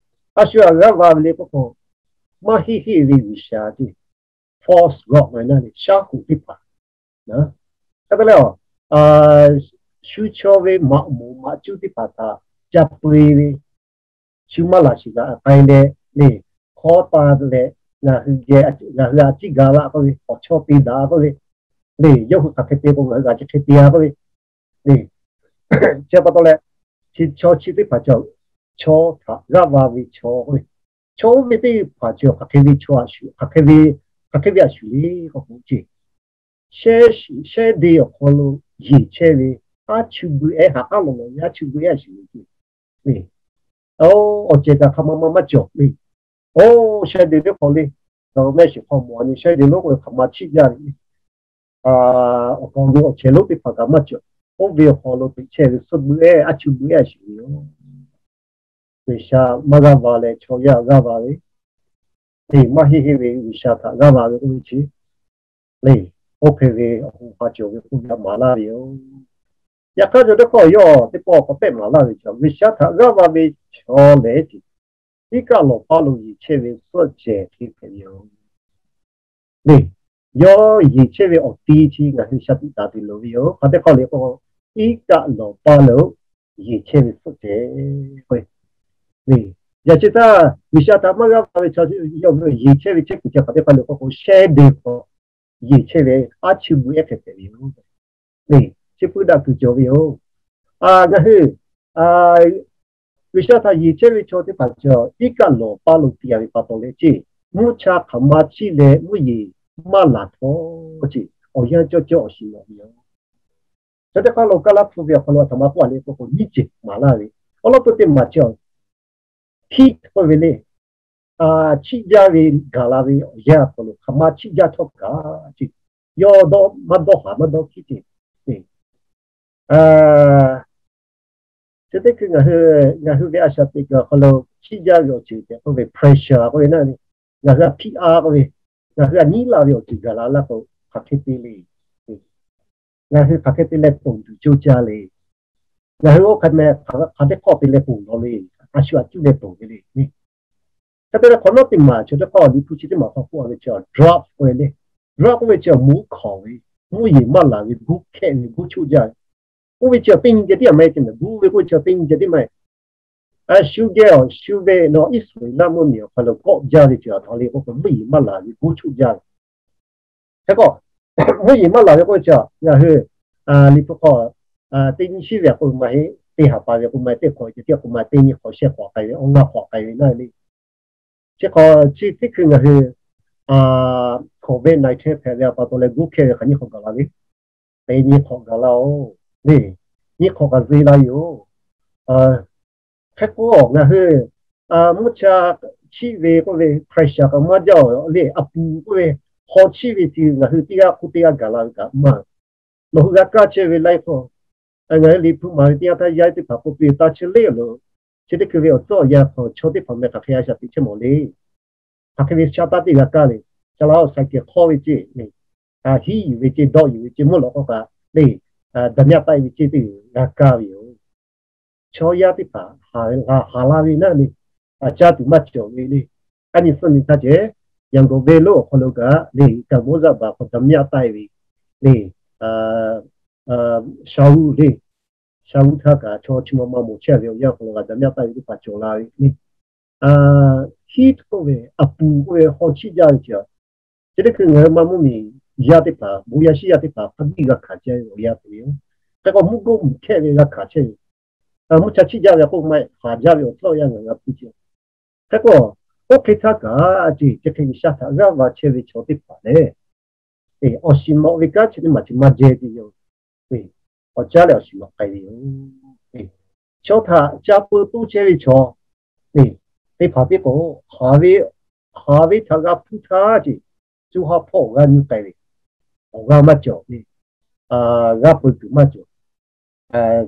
a shu htaꞈ g'aˇ va ve le k'oˆ k'o, maˇ heˆ heˆ ve g'uiˬsha, false god, shaˉ hoꞈ teˇ hpaˍ, hk'e te leh, shu chaw ve maꞈ moˍ maꞈ cuˇ teˇ hpaˍ htaꞈ ca peu-e ve, shu maˇ laˬ shiˍ g'a k'ai leh le, hkawˇ taˍ leh, ngaˬ hui geh, ngaˬ hui a ciˉ gaˬ la k'oˆ ve, awˬ chawˇ te daꞈ k'oˆ ve le, yawˇ hui hk'aˬ hk'e te k'o ngaˬ hui g'a chi hk'e te-a k'oˆ ve le. Chi pa taw leh, chi chaw chi teˇ hpaˍ cawˬ, chaw htaꞈ g'aˇ va ve chaw k'oˆ ve, chaw oˇ ve teˇ hpaˍ cawˬ hk'aˬ hk'e ve chaw a shu, hk'aˬ hk'e ve, hk'aˬ hk'e ve a shu le k'oˆ k'o ce, shehˇ de awˬ hk'aw lo yeˬ chehˇ ve, aˉ chu bui ehˉ, haꞈ k'aˉ lawˬ lawˬ ve aˉ chu bui ehˉ a shu le ce. Awˬ cehˬ kaꞈ hk'aˬ ma ma maˇ cawˬ le. Oˇ shehˇ de teˇ hk'aw le, mehˆ shiˍ hk'aw mawˬ a nyi shehˇ de lonˉ k'oˆ ve hk'aˬ ma chiˆ jaˇ ve le. Awˬ hk'aw lo awˬ cehˬ lonˉ teˇ hpaˍ kaꞈ maˇ cawˬ. Oˇ ve awˬ hk'aw lo teꞈ chehˇ ve suhˆ bui ehˉ, aˉ chu bui ehˉ a shu ve yoˬ. G'uiˬsha maˇ g'aˇ va leh chaw yaˇ g'aˇ va ve, teˇ maˇ heˆ heˆ ve G'uiˬsha htaꞈ g'aˇ va ve k'oˆ ve chi le, oˇ hk'e ve awˬ hoꞈ ha cawˬ ve k'oˆ ve maˍ laˇ ve yoˬ. Yaꞈ hk'aˇ, cawˬ teˇ hk'awˇ yawˇ teˇ pawˆ k'awꞈ tehˆ maˍ laˇ ve chi, G'uiˬsha htaꞈ g'aˇ va ve chaw lehˬ ce, iˉ kaˆ lawˬ paˇ lo yeˬ chehˇ ve suhˆ cehˬ hk'e hpehꞈ ve yoˬ. Le, yawˇ yeˬ chehˇ ve awˬ ti chi ngaˬ hui sha tiꞈ taˍ tuˬ loˍ ve yoˬ. Hk'aˬ teˇ hk'awˇ le k'o, iˉ kaˆ lawˬ paˇ lo yeˬ chehˇ ve suhˆ cehˬ k'o, yaꞈ chi htaˇ G'uiˬsha htaꞈ maˇ g'aˇ va ve chaw, yawˇ yeˬ chehˇ ve chehˇ kuiˬ chi hk'aˬ teˇ hk'awˇ le k'o k'o, shehˇ de k'o yeˬ chehˇ ve aˉ chu bui ehˉ hk'e hpehꞈ ve yoˬ. Chi pui daꞈ kuiˬ cawˬ ve yoˬ. Ngaˬ hui G'uiˬsha htaꞈ yeˬ chehˇ ve chaw teˇ hpaˍ cawˬ iˉ kaˆ lawˬ paˇ lo te-a ve pa taw leh ce, mvuhˇ cha hk'aˬ ma chiˇ leh mvuhˇ yeˬ maˇ laˬ htawˇ ce, awˬ yanˇ cawˇ cawˇ awˬ shiˍ lawˬ ve yoˬ. Chi teˇ hk'aˇ lo Kaˇlaˇ hpu ve awˬ hk'aw lo a htoꞈ ma k'oˆ a le k'oˆ k'o, nyiˇ ceuˬ maˍ laˇ ve, awˬ lawn peuˬ teˇ maˬ cawˬ, heat k'oˆ ve le, chiˆ jaˇ ve gaˬ la ve awˬ yanˇ awˬ hk'aw lo hk'aˬ ma chiˆ jaˇ htawˇ kaꞈ ce, yawˇ dawˇ maˇ dawˇ haˍ maˇ dawˇ hkiˉ ce. Chi teˇ hkui ngaˬ hui, ngaˬ hui ve a shaꞈ teꞈ kuiˬ awˬ hk'aw lo chiˆ jaˇ ve awˬ ceuˬ tehꞈ k'oˆ ve pressure k'oˆ ve na, ngaˬ hui a hpiˆ a k'oˆ ve, ngaˬ hui a nyiˉ la ve awˬ ceuˬ gaˬ la laˇ k'o, hk'aˬ hk'e te le. Ngaˬ hui hk'aˬ hk'e te leh ponˬ tuˬ coˇ caˇ le. Ngaˬ hui oˇ hk'e meh hk'aˬ teˇ hk'awˇ te leh ponˬ law le. A shu a cuˇ leh ponˬ ve le. Hk'e te leh hk'awꞈ nawˉ teˇ maˬ cawˬ teˇ hk'awˇ Liꞈ hpu chi teˇ maˬ hk'aw k'oˆ a ve chi drought k'oˆ ve le. Drought k'oˆ ve chi mvuhˇ hk'awˍ ve, mvuhˇ yeˬ maˇ laˬ ve, guˇ hkehˆ ve, guˇ choˆ jaˇ ve. K'oˆ ve chi teˇ nyi ceh tiˉ a maˇ heˆ ce mehˍ, guˇ ve k'oˆ ve chi teˇ nyi ceh tiˉ maˇ heˆ. A shu geh awˬ shu ve nawˬ Iˉsaˍreˍlaˆ mvuhˇmiˬ awˬ hk'aw lo kawˆ jaˇ ve chi a htoꞈ ma le k'oˆ k'o, mvuhˇ yeˬ maˇ laˬ ve, guˇ choˆ jaˇ ve. Hk'e k'o, mvuhˇ yeˬ maˇ laˬ ve k'oˆ ve chi ngaˬ hui Liꞈ hpu hk'aw teˇ nyi shiˉ ve a k'oˆ maˇ heˆ, teˇ ha pa ve k'oˆ maˇ heˆ, teˇ hk'awꞈ ceh tiˉ k'oˆ maˇ heˆ, teˇ nyi hk'awꞈ shehˆ hk'awꞈ k'ai ve, awˬ ngaˇ hk'awꞈ k'ai ve naˉ le. Chi hk'aw chi teˇ hkui ngaˬ hui COVID nineteen hpehꞈ ve a pa taw leh guˇ hkehˆ ve hk'aˬ nyiˇ hk'awꞈ gaˬ la ve, teˇ nyi hk'awꞈ gaˬ la-oˬ le. Nyiˇ hk'awꞈ kaꞈ ze la yoˬ. Hk'e k'o ngaˬ hui mvuhˇ cha chiˆ ve k'oˆ ve pressure kaꞈ maˇ jaˇ-oˬ le, a puˍ k'oˆ ve haw chiˆ ve ti ngaˬ hui teˇ g'aˇ hk'oˆ teˇ g'aˇ gaˬ la ve kaꞈ maˇ. Nawˬ hui g'a kaˇ chehˇ ve laiˉ hk'aw, ngaˬ hui Liꞈ hpu maˍ ve teˇ yanˇ htaˇ yaˇ teˇ hpaˍ k'oˆ piˇ taˇ chi le lo. Chi teˇ hkui ve awˬ tcuhˉ awˬ yanˇ hk'aw chaw teˇ hpaˍ meh hk'aˬ hk'e a shaꞈ teꞈ chehˇ mawˬ le. Hk'aˬ hk'e ve sha taˇ teˇ g'a kaˇ le. Ca la-oˬ, saiˍ kehˬ hk'awˇ ve ceˇ, hiˉ yuˬ ve ceˇ, dawˆ yuˬ ve ceˇ, mvuhˇ lawꞈ k'aw kaꞈ le, daˍ myaˇ taˆ-e ve ceˇ teˇ g'a kaˇ ve yoˬ. Chaw yaˇ teˇ hpaˍ haˍ la ve naˉ le, caˇ tuˬ maˇ cawˬ ve le. A nyi suhˆ nyi htaˇ ceh, Yangon venˇ lonˉ awˬ hk'aw lo kaꞈ le, Cambodian baˬ hk'aw daˍ myaˇ taˆ-e ve le, sha uˉ le, sha uˉ htaˇ kaꞈ chaw chi ma ma mawˬ chehˇ ve awˬ yanˇ hk'aw lo kaꞈ daˍ myaˇ taˆ ve teˇ hpaˍ cawˬ la ve le. Hiˉ k'oˆ ve, a puˍ k'oˆ ve haw chiˆ jaˇ ve chi, chi teˇ hkui ngaˬ hui maˇ mvuhˇmiˬ yaˇ teˇ hpaˍ, bon yaˇ shiˉ yaˇ teˇ hpaˍ hk'a biˇ g'a hkanˍ chehˇ ve awˬ yanˇ hpehꞈ ve yoˬ. Hk'e k'o mvuhˇ goˇ mvuhˇ hkehˆ ve g'a hkanˍ chehˇ ve, mvuhˇ cha chiˆ jaˇ ve k'oˆ maˇ heˆ, haˍ jaˇ ve awˬ tcuhˉ awˬ yanˇ ngaˬ g'a piˇ chehˇ. Hk'e k'o, oˇ hk'e htaˇ kaꞈ ce, chi hk'e G'uiˬsha htaꞈ g'aˇ va chehˇ ve chaw teˇ hpaˍ lehˬ, awˬ shiˍ nawꞈ ve kanˉ chi teˇ maˬ chi maˇ jehˇ ve yoˬ. Awˬ caˉ leh awˬ shiˍ nawꞈ k'ai ve yoˬ. Chaw htaꞈ ca peu toˇ chehˇ ve chaw teˇ hpaˍ tiˉ k'o, haˍ ve haˍ ve htaꞈ g'a hpuˇ htaˇ ce, co ha hpawˇ awˬ g'aˇ nyi k'ai ve, awˬ g'aˇ maˇ cawˬ ve, g'aˇ peu tuˬ maˇ cawˬ.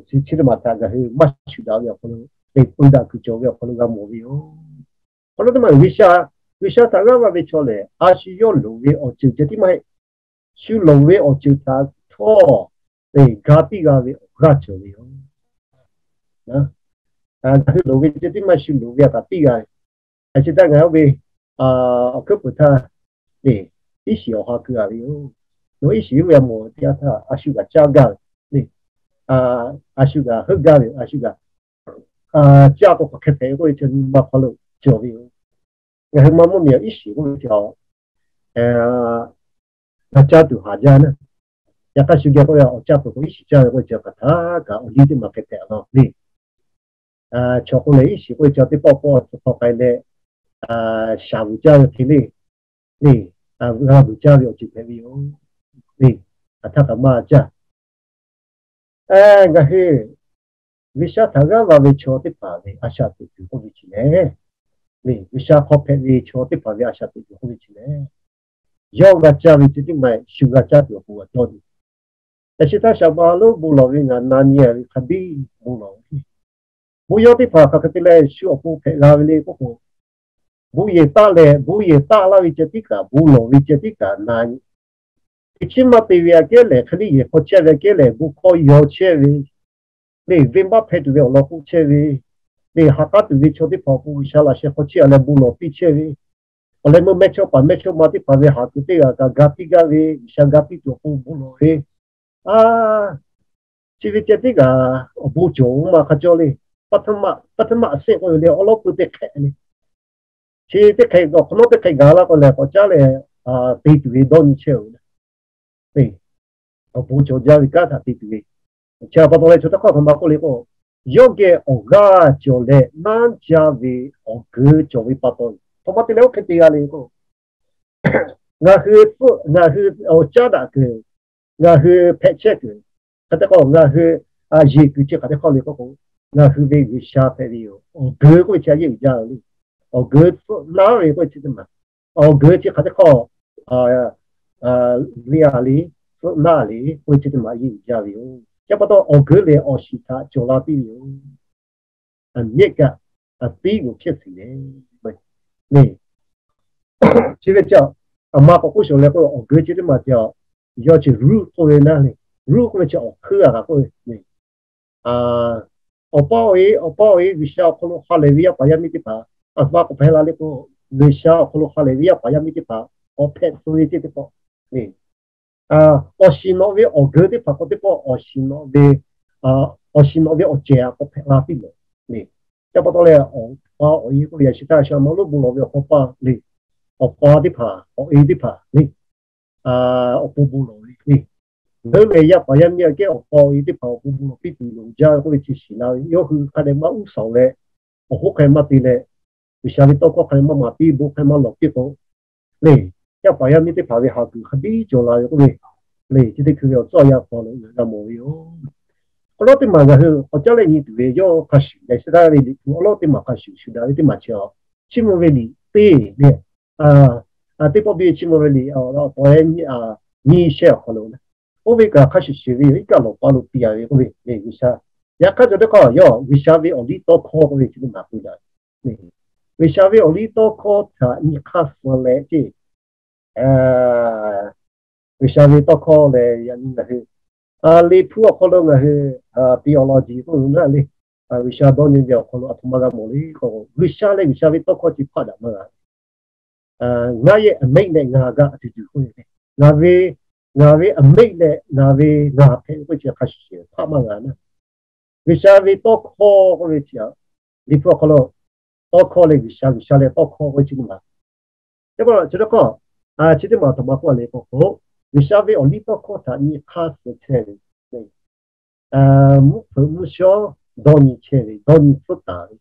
Chi teˇ maˬ htaꞈ ngaˬ hui maˇ shuˍ daꞈ ve awˬ hk'aw lo, teꞈ peu daꞈ kuiˬ cawˬ ve awˬ hk'aw lo g'a mawˬ ve yoˬ. Awˬ lawn teˇ maˬ G'uiˬsha, G'uiˬsha htaꞈ g'aˇ va ve chaw lehˬ, a shu yawˇ loˍ ve awˬ ceuˬ ceh tiˉ maˇ heˆ. Shu loˍ ve awˬ ceuˬ htaꞈ htawˇ, teꞈ ga piˇ g'a ve awˬ g'aˇ cawˬ ve yoˬ. Ngaˬ hui loˍ ve ceh tiˉ maˇ shu loˍ ve htaꞈ piˇ g'a ve. A chi htaˇ ngaˬ hui ve awˬ hkuiˉ peuˬ htaˇ, teꞈ, iˉ shiˍ awˬ ha keu a ve yoˬ. Nawˬ iˉ shiˍ ve a mawˬ teˇ yanˇ htaˇ a shu kaꞈ caˇ gaˇ ve, a shu kaꞈ heuˆ gaˇ ve, a shu kaꞈ caˇ k'o hk'aˬ hk'e hpehꞈ ve k'oˆ ve chi nyi ma hk'aw lo cawˬ ve yoˬ. Ngaˬ hui maˇ mvuhˇ miˬ awˬ iˉ shiˍ k'oˆ ve chi, g'a caˇ tuˬ haˍ jaˇ naˉ. Yaꞈ hk'aˇ shu geh k'oˆ ve awˬ caˇ peuˬ k'o iˉ shiˍ caˇ ve k'oˆ ve chi hk'aˬ htaˇ kaꞈ awˬ liˇ teˇ maˬ hk'e hpehꞈ law le. Chaw k'oˆ leh iˉ shiˍ k'oˆ ve chi teˇ pawˆ pawˆ tcuh hk'aw k'ai leh, shaˍ vuˬ caˇ ve hk'e le, le, g'a vuˬ caˇ ve awˬ ceuˬ hpehꞈ ve yoˬ. Le, hk'aˬ htaˇ kaꞈ maˇ caˇ. Ngaˬ hui G'uiˬsha htaꞈ g'aˇ va ve chaw teˇ hpaˍ ve a shaꞈ teꞈ tuˬ k'oˆ ve chi lehˬ, le, G'uiˬsha hk'aw hpehꞈ ve chaw teˇ hpaˍ ve a shaꞈ teꞈ tuˬ k'oˆ ve chi lehˬ, yawˇ g'a caˇ ve ceh tiˉ maˇ heˆ, shu g'a caˇ tuˬ awˬ pon g'a dawˇ ve. Yaꞈ shi htaˇ shaˍ ma lonˉ bon lawˬ ve ngaˬ na nyi ve hk'a biˇ bon lawˬ ve. Bon yawˇ teˇ hpaˍ hk'aˬ hk'e te leh shu awˬ pon hpehꞈ g'a ve le k'oˆ k'o, bon yehˬ taˆ leh bon yehˬ taˆ laˇ ve ceh tiˉ kaꞈ, bon lawˬ ve ceh tiˉ kaꞈ na nyi. Teꞈ chiˉ maˇ te ve aꞈ kehˉ lehˬ, hk'e le yehˬ hk'aw chehˇ ve aꞈ kehˉ lehˬ, bon hkawˇ yaw chehˇ ve, le, venˇbaˆ hpehˇ tuˬ ve awˬ lawn k'oˆ chehˇ ve, le, ha k'aˉ tuˬ ve chaw teˇ hpaˍ awˬ pon G'uiˬsha laꞈ sheh hk'aw chehˇ a leh bon lawˬ piˇ chehˇ ve, awˬ leh meuˇ mehˇchawˇ paˍ mehˇchawˇma teˇ hpaˍ ve haˍ kuiˬ teˇ g'aˇ kaꞈ ga piˇ gaˇ ve, G'uiˬsha ga piˇ tuˬ awˬ pon bon lawˬ ve, a, chi ve ceh tiˉ kaꞈ awˬ bon cawˬ ma hk'a cawˇ le. Paˇ htaˇ maˇ sehˆ k'oˆ ve le, awˉ lawˉ peu teˇ hk'ehꞈ le. Chi teˇ hk'ehꞈ awˬ hk'awꞈ nawˉ teˇ hk'ehꞈ gaˬ la k'o lehˬ, k'awꞈ caˉ leh te tuˬ ve dawˇ nyi chehˇ-oˬ ve. Awˬ bon cawˬ jaˇ ve kanˉ htaꞈ te tuˬ ve, chi pa taw leh chaw teˇ hk'awꞈ hk'aˬ ma k'oˆ le k'o, yawˇ geh awˬ g'aˇ cawˬ leh nanˉ jaˇ ve awˬ g'euˆ cawˬ ve pa taw, hk'aˬ ma te leh oˇ hk'e te g'a le k'o, ngaˬ hui, ngaˬ hui awˬ caˉ daꞈ kuiˬ, ngaˬ hui hpehꞈ chehˇ kuiˬ, hk'e te k'o ngaˬ hui yeˬ kuiˬ chi hk'aˬ hk'e hk'aw le k'oˆ k'o, ngaˬ hui ve G'uiˬsha hpehꞈ ve yoˬ. Awˬ g'euˆ k'oˆ ve chi a yeˬ uiˍ jaˇ ve le. Awˬ g'euˆ tcuhˆ naˉ ve k'oˆ ve chi teˇ maˬ, awˬ g'euˆ chi hk'aˬ hk'e hk'aw le a le, tcuhˆ naˉ le k'oˆ ve chi teˇ maˬ a yeˬ uiˍ jaˇ ve yoˬ. Chi pa taw awˬ g'euˆ lehˬ awˬ shiˍ htaꞈ cawˬ la piˇ ve yoˬ. အမြစ်က အသီးကို ဖြစ်စေတယ်. Chi ve chi, aˬ ma k'awꞈ k'oˆ shawˍ leh k'oˆ ve awˬ g'euˆ chi teˇ maˬ ceh, yawˇ chi root k'oˆ ve naˉ le, root k'oˆ ve chi awˬ hkeuˇ a kaꞈ k'oˆ ve, awˬ pa awˬ e, awˬ pa awˬ e G'uiˬsha awˬ hk'aw lo ha lehˬ ve yaˇ paˍ yaˇ miˇ teˇ hpaˍ, aˬ ma k'awꞈ hpehꞈ la le k'o, G'uiˬsha awˬ hk'aw lo ha lehˬ ve yaˇ paˍ yaˇ miˇ teˇ hpaˍ k'awꞈ hpehꞈ tcuh ve ceh teˇ pawˆ le. Awˬ shiˍ nawꞈ ve awˬ g'euˆ teˇ hpaˍ k'awꞈ teˇ pawˆ awˬ shiˍ nawꞈ ve, awˬ shiˍ nawꞈ ve awˬ cehˬ a k'awꞈ hpehꞈ la piˇ lawˬ le. Chi pa taw leh awˬ pa awˬ e k'oˆ ve yaꞈ shi htaˇ shaˍ ma lonˉ bon lawˬ ve awˬ hk'aw pa le, awˬ pa teˇ hpaˍ awˬ e teˇ hpaˍ le, awˬ pon bon lawˬ ve le. Leuˉ leh yaˇ paˍ yaˇ miˇ aꞈ kehˉ awˬ pa awˬ e teˇ hpaˍ awˬ pon bon lawˬ piˇ tuˬ loˍ jaˇ ve k'oˆ ve chi shiˍ la ve, yawˇ hui hk'a dehꞈ maˇ uˉ saˍ leh, awˬ hoˉ hk'a maˇ te leh, G'uiˬsha ve tawˇ hkawˇ hk'a maˇ maˍ piˇ, bon hk'a maˇ lawˬ piˇ k'o le, yaˇ paˍ yaˇ miˇ teˇ hpaˍ ve haˍ kuiˬ hk'a biˇ cawˬ la ve k'oˆ ve le, chi teˇ hkui ve awˬ tcuhˉ awˬ yanˇ hk'aw lo g'a mawˬ ve yoˬ. Awˬ lawn teˇ maˬ ngaˬ hui k'awꞈ caˉ leh nyi tuˬ ve yawˇ hk'a shuˍ, yaꞈ shi htaˇ ve Liꞈ hpu awˬ lawn teˇ maˬ hk'a shuˍ shuˍ daꞈ ve teˇ maˬ chi a, Chiˇ mvuh ve liꞈ teˇ le, teˇ pawˆ biˇ Chiˇ mvuh ve liꞈ awˬ lawn k'awꞈ nyi shehˇ awˬ hk'aw lo le, oˇ ve kaꞈ hk'a shuˍ shuˍ ve yoˬ. Iˉ kaˆ lawˬ pa lo piˇ a ve k'oˆ ve le G'uiˬsha. Yaꞈ hk'aˇ cawˬ teˇ hk'aˇ yawˇ G'uiˬsha ve awˬ liˇ tawˇ hkawˇ k'oˆ ve chi teˇ maˬ k'oˆ daꞈ ve, G'uiˬsha ve awˬ liˇ tawˇ hkawˇ htaꞈ nyi hk'aˇ suh leh ceˇ, G'uiˬsha ve tawˇ hkawˇ lehˬ yaꞈ nyi ngaˬ hui Liꞈ hpu awˬ hk'aw lo ngaˬ hui theology k'oˆ ve naˉ le, G'uiˬsha dawˇ nyi ve awˬ hk'aw lo aˬ htoꞈ ma g'a mawˬ le k'o, G'uiˬsha leh G'uiˬsha ve tawˇ hkawˇ chi hpaˆ daꞈ maˇ g'a. Ngaˬ yehˬ အမိန့် leh ngaˬ အဂ အတူတူ k'oˆ ve, ngaˬ ve, ngaˬ ve အမိန့် leh ngaˬ ve ngaˬ hpehꞈ ve k'oˆ ve chi hk'a shuˍ shuˍ hpaˆ maˇ g'a naˉ. G'uiˬsha ve tawˇ hkawˇ k'oˆ ve chi a, Liꞈ hpu awˬ hk'aw lo tawˇ hkawˇ leh G'uiˬsha, G'uiˬsha leh tawˇ hkawˇ k'oˆ ve chi teˇ maˬ. Teˇ pawˆ chi teˇ hkawˇ, chi teˇ maˬ aˬ htoꞈ ma k'oˆ a le k'o k'o, G'uiˬsha ve awˬ liˇ tawˇ hkawˇ htaꞈ nyi hk'aˇ suh chehˇ ve, mvuhˇ hpeuꞈ mvuhˇ shawˉ dawˇ nyi chehˇ ve, dawˇ nyi tcuhˉ taˍ ve,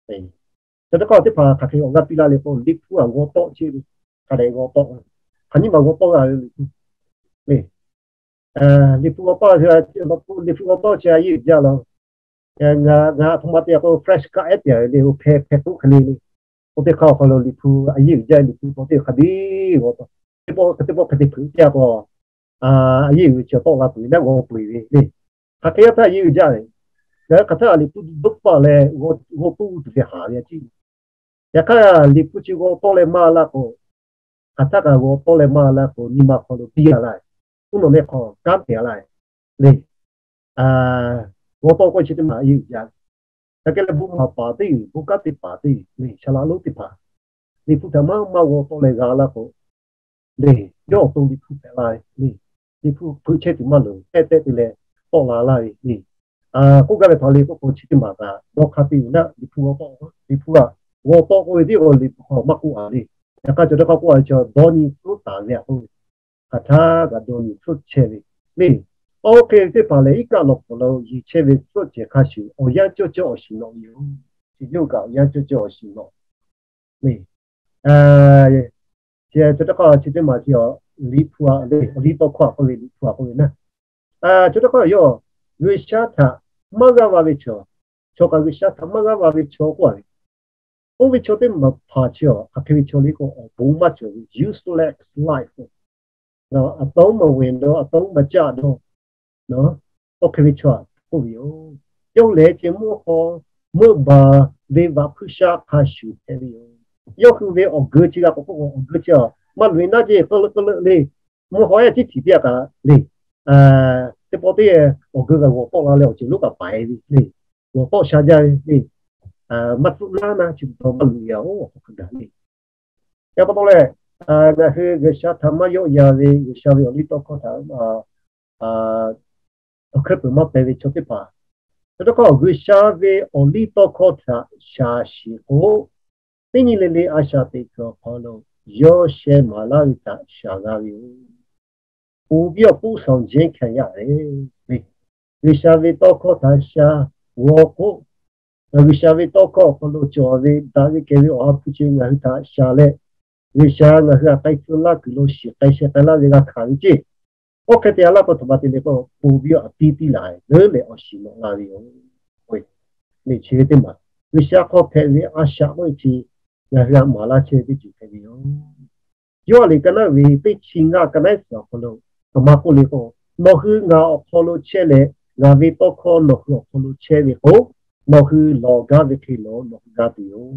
chi teˇ hkawˇ teˇ hpaˍ hk'aˬ hk'e awˬ g'aˇ piˇ laˇ le k'o, Liꞈ hpu a g'aw tawˆ chehˇ ve, hk'a dehꞈ g'aw tawˆ, hk'aˬ nyiˇ maˬ g'aw tawˆ g'a ve Liꞈ hpu le. Liꞈ hpu g'aw tawˆ, Liꞈ hpu g'aw tawˆ chi a yeˇ uiˍ jaˇ la. Ngaˬ aˬ htoꞈ ma te a k'o fresh kaˆ ehˉ te a ve le, hpeh hpeh k'oˆ hk'e le le. K'o teˇ hk'aˇ awˬ hk'aw lo Liꞈ hpu a yehˇ uiˍ jaˇ, Liꞈ hpu tawˇ teˇ hk'a biˇ g'aw tawˆ, teˇ pawˆ teˇ pawˆ hk'e te hpeuꞈ teˇ g'aˇ k'o, a yehˇ uiˍ ve chi tawˆ la peuˬ ve naˆ g'aw peuˬ ve le. Hk'aˬ hk'e yaˇ htaˇ a yehˇ uiˍ jaˇ ve, ngaˬ hui hk'aˬ htaˇ Liꞈ hpu dawˇ paˆ leh g'aw toˆ tuˬ ve haˍ ve a ciˉ. Yaꞈ hk'aˇ Liꞈ hpu chi g'aw tawˆ leh maˇ laˇ k'o, hk'aˬ htaˇ kaꞈ g'aw tawˆ leh maˇ laˇ k'o, nyi ma hk'aw lo piˇ a laˇ, uˉ nawˬ leh hk'aw kanˉ te a laˇ le. G'aw tawˆ k'oˆ chi teˇ maˬ a yehˇ uiˍ jaˇ. Hk'aˬ hk'e leh bon maˍ paˍ teˇ g'uiˬ, bon kanˉ te paˍ teˇ g'uiˬ le, saˍ laꞈ lonˉ teˇ hpaˍ Liꞈ hpu htaꞈ maˇ maˇ g'aw tawˆ leh g'a laˇ k'o, le, yawˇ awˬ to Liꞈ hpu hpehꞈ la ve le. Liꞈ hpu hpeuꞈ chehˇ tuˬ maˇ loˍ, tehˆ tehˆ te leh tawˆ la laˇ ve le. K'oˆ gaˇ ve htaꞈ le k'oˆ k'o, chi teˇ maˬ kaꞈ dawˇ hk'aˇ piˇ ve naˆ, Liꞈ hpu g'aw tawˆ, Liꞈ hpu a g'aw tawˆ k'oˆ ve tiˉ k'o Liꞈ hpu hk'aw maˇ k'oˆ a le. Yaꞈ hk'aˇ cawˬ teˇ hk'aˇ k'oˆ a ve chaw dawˇ nyi tcuhˉ taˍ ve a k'oˆ ve, hk'aˬ htaˇ kaꞈ dawˇ nyi tcuhˉ chehˇ ve le. Oˇ hk'e teˇ hpaˍ lehˬ, iˉ kaˆ lawˬ hk'aw lo yeˬ chehˇ ve tcuhˉ cehˬ hk'a shuˍ awˬ yanˇ cawˇ cawˇ awˬ shiˍ nawꞈ ve yoˬ. Chi yawˇ kaꞈ awˬ yanˇ cawˇ cawˇ awˬ shiˍ nawꞈ le. Chi teˇ hk'aˇ chi teˇ maˬ chi Liꞈ hpu a le, awˬ liˇ tawˇ hkawˇ a k'oˆ ve, Liꞈ hpu a k'oˆ ve naˆ, chi teˇ hk'aˇ yawˇ G'uiˬsha htaꞈ maˇ g'aˇ va ve chaw, chaw kaꞈ G'uiˬsha htaꞈ maˇ g'aˇ va ve chaw k'oˆ a ve, oˇ ve chaw teˇ maˬ hpaˍ chi a hk'aˬ hk'e ve chaw le k'o, awˬ bon maˇ cawˬ ve, useless life, aˬ to maˇ ve dawˇ, aˬ to maˇ caˆ dawˇ, oˇ hk'e ve chaw k'oˆ ve yoˬ. Yawˇ hui lehˬ ceh mvuhˇ haw meuˇ baˬ ve vaꞈ hkuiˇ shaˆ hk'a shuˍ hpehꞈ ve yoˬ. Yawˇ hui ve awˬ geu chi g'a k'awꞈ k'oˆ k'o, awˬ geu chi a maˇ loꞈ e naˉ jeˇ k'euˆ leuˆ k'euˆ leuˆ le. Mvuhˇ haw ehˉ ciˉ htiꞈ piˇ a kaꞈ le, teˇ pawˆ teˇ awˬ geu kaꞈ g'awˬ tawˆ la leh awˬ ceuˬ lonˉ kaꞈ paiˍ ve le. G'awˬ tawˆ sha jaˇ ve le. Maˇ tcuhˆ naˉ naˉ chi pa taw maˇ loꞈ e a, oˇ awˬ hk'aw hk'a gaˬ le. Yaꞈ pa taw leh, ngaˬ hui G'uiˬsha htaꞈ maˇ yawˆ yan ve, G'uiˬsha ve awˬ liˇ tawˇ hkawˇ htaꞈ awˬ hkuiˉ peuˬ maˇ pehˬ ve chaw teˇ hpaˍ, chaw teˇ hkawˇ G'uiˬsha ve awˬ liˇ tawˇ hkawˇ htaꞈ shaˍ shiˍ k'o, teˇ nyi le le a shaꞈ teꞈ kuiˬ awˬ hk'aw lo yawˇ sheh maˍ laˇ ve htaꞈ shaˍ g'a ve yoˬ. Ponˬ piˇ awˬ poˆ ဆောင်ခြင်းခံရတယ် ve, G'uiˬsha ve tawˇ hkawˇ htaꞈ shaˍ g'aw k'o, G'uiˬsha ve tawˇ hkawˇ awˬ hk'aw lo cawˬ ve daꞈ ve kehˬ ve awˬ ha hpu chi ngaˬ hui htaꞈ shaˍ leh, G'uiˬsha ngaˬ hui htaꞈ k'ai tcuh laˇ kuiˬ lo shiˍ k'ai sheh k'ai laˇ ve g'a hkanˍ ve ceˇ. Oˇ hk'e te a laˇ k'o, htoꞈ ma te le k'o, ponˬ piˇ awˬ tiˇ tiˇ la leuˉ leh awˬ shiˍ nawꞈ la ve yoˬ. Chi ve teˇ maˬ G'uiˬsha hk'aw hpehꞈ ve a shaꞈ k'oˆ ve chi ngaˬ hui htaꞈ maˍ laˇ chehˇ ve teˇ ceuˬ hpehꞈ ve yoˬ. Yoˇhanˬ liꞈ ka naˉ ve teˇ chi ngaˇ ka naˉ suhˍ awˬ hk'aw lo, aˬ ma k'oˆ le k'o, nawˬ hui ngaˬ awˬ hk'aw lo chehˇ leh, ngaˬ ve tawˇ hkawˇ nawˬ hui awˬ hk'aw lo chehˇ ve k'o, nawˬ hui lawˬ gaˇ ve hk'e lo nawˬ hui g'a tuˬ yoˬ.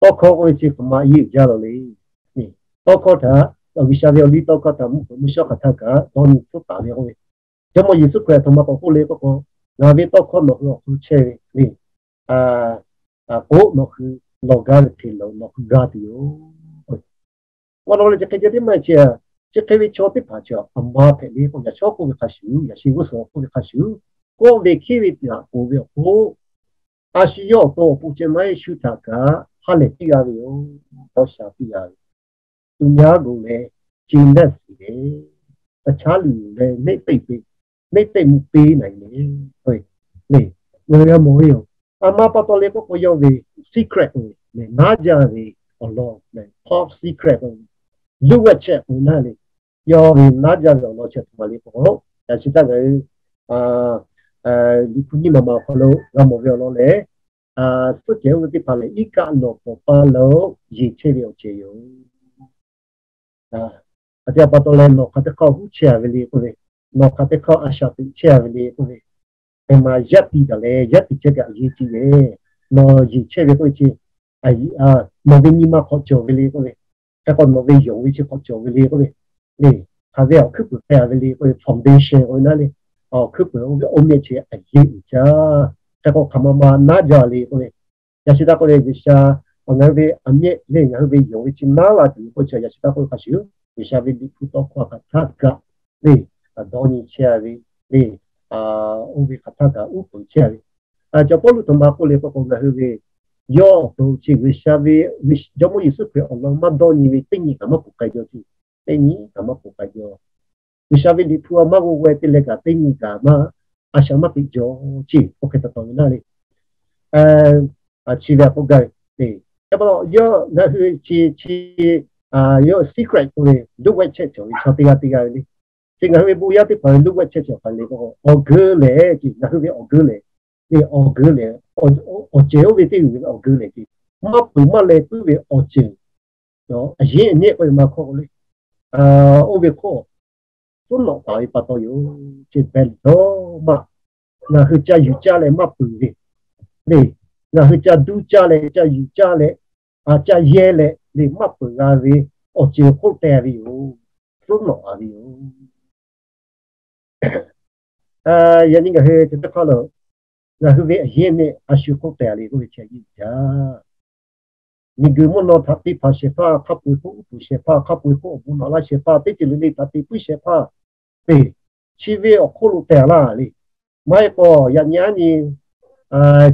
Tawˇ hkawˇ k'oˆ ve chi hk'aˬ ma yehˇ uiˍ jaˇ la le. Tawˇ hkawˇ htaꞈ G'uiˬsha ve awˬ liˇ tawˇ hkawˇ htaꞈ mvuhˇ hpeuꞈ mvuhˇ shawˉ hk'aˬ htaˇ kaꞈ dawˇ nyi tcuhˉ taˍ ve k'oˆ ve, Jawˇmawˇ Yeˍsuˆ Hkriꞈ htoꞈ ma k'awꞈ k'oˆ le k'oˆ k'o, ngaˬ ve tawˇ hkawˇ nawˬ hui awˬ hk'aw lo chehˇ ve le. K'o nawˬ hui lawˬ gaˇ ve hk'e lo nawˬ hui g'a tuˬ yoˬ. Awˬ lawn leh chi hk'e ceh tiˉ maˇ heˆ, chi hk'e ve chaw teˇ hpaˍ chi aˬ ma hpehꞈ le k'o, yaꞈ shawˉ k'oˆ ve hk'a shuˍ, yaꞈ sheh g'uˇ suhˍ k'oˆ ve hk'a shuˍ, kawˆ ve hkiˉ ve tuˬ aꞈ poˬ ve awˬ hk'oˆ, a shu yawˇ awˬ to awˬ pon ceh maˇ heˆ shu htaꞈ kaꞈ ha lehˬ piˇ g'a ve yoˬ. Dawˇ sha piˇ g'a ve, သူများကိုလည်း ကျေနပ်စေတယ်။ တခြားလူကိုလည်း နှစ်သိမ့်ပေး, နှစ်သိမ့်မှုပေးနိုင်တယ်. Le, ngaˬ hui g'a mawˬ ve yoˬ. Aˬ ma pa taw le k'oˆ k'o, yawˇ ve secret k'oˆ ve, naˉ jaˇ ve awˬ lawn, top secret k'oˆ ve, လိုအပ်ချက် k'oˆ ve naˉ le. Yawˇ ve naˉ jaˇ ve awˬ lawn chi htoꞈ ma le k'o, yaꞈ chi htaˇ ngaˬ hui Liꞈ hpu nyiˇ maˬ maˬ awˬ hk'aw lo g'a mawˬ ve awˬ lawn lehˬ, suhˆ cehˬ oˇ ve teˇ hpaˍ lehˬ, iˉ kaˆ nawˬ pawˍ paˇ lo yeˬ chehˇ ve awˬ ceuˬ yoˬ. Aˬ hte pa taw leh nawˬ hk'aˬ teˇ hk'awˇ huˉ chehˇ a ve le k'oˆ ve, nawˬ hk'aˬ teˇ hk'awˇ a shaꞈ teꞈ chehˇ a ve le k'oˆ ve, hk'e ma yaˇ tiꞈ taˍ leh yaˇ tiꞈ chehˇ kaꞈ yeˬ tiꞈ leh, nawˬ yeˬ chehˇ ve k'oˆ ve chi, nawˬ ve nyi ma hk'awꞈ cawˬ ve le k'oˆ ve, hk'e k'o nawˬ ve yonˍ ve chi hk'awꞈ cawˬ ve le k'oˆ ve, le, hk'aˬ ve awˬ hkuiˉ puiˍ hpehꞈ a ve le k'oˆ ve, foundation k'oˆ ve naˉ le, awˬ hkuiˉ puiˍ oˇ ve awˇ meh chi a yeˬ uiˍ jaˇ. Hk'e k'o hk'aˬ ma ma naˉ jaˇ le k'oˆ ve, yaꞈ shi htaˇ k'oˆ le G'uiˬsha, ngaˬ hui ve aꞈ mehˆ le ngaˬ hui ve yonˍ ve chi naˉ la tuˬ ve k'oˆ chi, yaꞈ shi htaˇ k'oˆ ve hk'a shuˍ, G'uiˬsha ve Liꞈ hpu tawˇ hkawˇ hk'aˬ htaˇ kaꞈ le, dawˇ nyi chehˇ a ve le, oˇ ve hk'aˬ htaˇ kaꞈ uˉ peunˍ chehˇ a ve, Cawˬ Pawˇluꞈ htoꞈ ma k'oˆ le k'oˆ k'o, ngaˬ hui ve yawˇ awˬ to chi G'uiˬsha ve, Jawˇmawˇ Yeˍsuˆ Hkriꞈ awˬ lawn maˇ dawˇ nyi ve teˇ nyi kaꞈ maˇ poˬ k'ai jaw tuˬ, teˇ nyi kaꞈ maˇ poˬ k'ai jaw. G'uiˬsha ve Liꞈ hpu a maˇ g'aw g'aw e teˇ leh kaꞈ teˇ nyi kaꞈ maˇ, a shaꞈ maˇ teꞈ jaw ceˇ. Oˇ hk'e taw taw ve naˉ le. Chi ve a k'oˆ gaˇ ve, e, pa taw yawˇ ngaˬ hui chi chi, yawˇ secret k'oˆ ve, လုပ်ကွက်ချက် cawˬ ve chaw teˇ g'aˇ teˇ g'aˇ ve le. Chi ngaˬ hui ve bon yaˇ teˇ hpaˍ ve လုပ်ကွက်ချက် cawˬ hk'aˬ le k'o, awˬ geu lehˬ ceˇ, ngaˬ hui ve awˬ geu lehˬ, e, awˬ geu lehˬ, awˬ cehˬ oˇ ve teˇ g'uiˬ ve awˬ geu lehˬ ceˇ. maˇ peuˬ maˇ leh puiˉ ve awˬ ceuˬ, a yehˉ a nyehˇ k'oˆ ve maˇ hkawˇ k'o le, oˇ ve hk'oˆ tuˉ nawꞈ taˍ ve pa taw yoˬ. Chi beh lawˬ maˇ, ngaˬ hui ca yuˬ caˇ leh maˇ peuˬ ve le, ngaˬ hui ca duˇ caˇ leh ca yuˬ caˇ leh, a ca yehˇ leh le maˇ peuˬ g'a ve awˬ ceuˬ hk'oˆ teh ve yoˬ. Tuˉ nawꞈ a ve yoˬ. Yaꞈ nyi ngaˬ hui ceh teˇ hk'aˇ lo, ngaˬ hui ve a yehˇ mehˆ a shu hk'oˆ teh le k'oˆ ve chi a yehˇ jaˇ. Miˬguiˬ mvuhˇ naw htaꞈ te hpanˍ shehˍ hpaˇ hk'a peu-eˬ hk'oˆ, uˉ peunˍ shehˍ hpaˇ hk'a peu-eˬ hk'oˆ, awˬ bon naꞈ laˇ shehˍ hpaˇ, teˇ ceuˬ le le htaꞈ te puiˉ shehˍ hpaˇ, teˇ chi ve awˬ hk'oˆ lo teh laˇ le. Maˇ heˆ k'o yaꞈ nyi aˉ nyi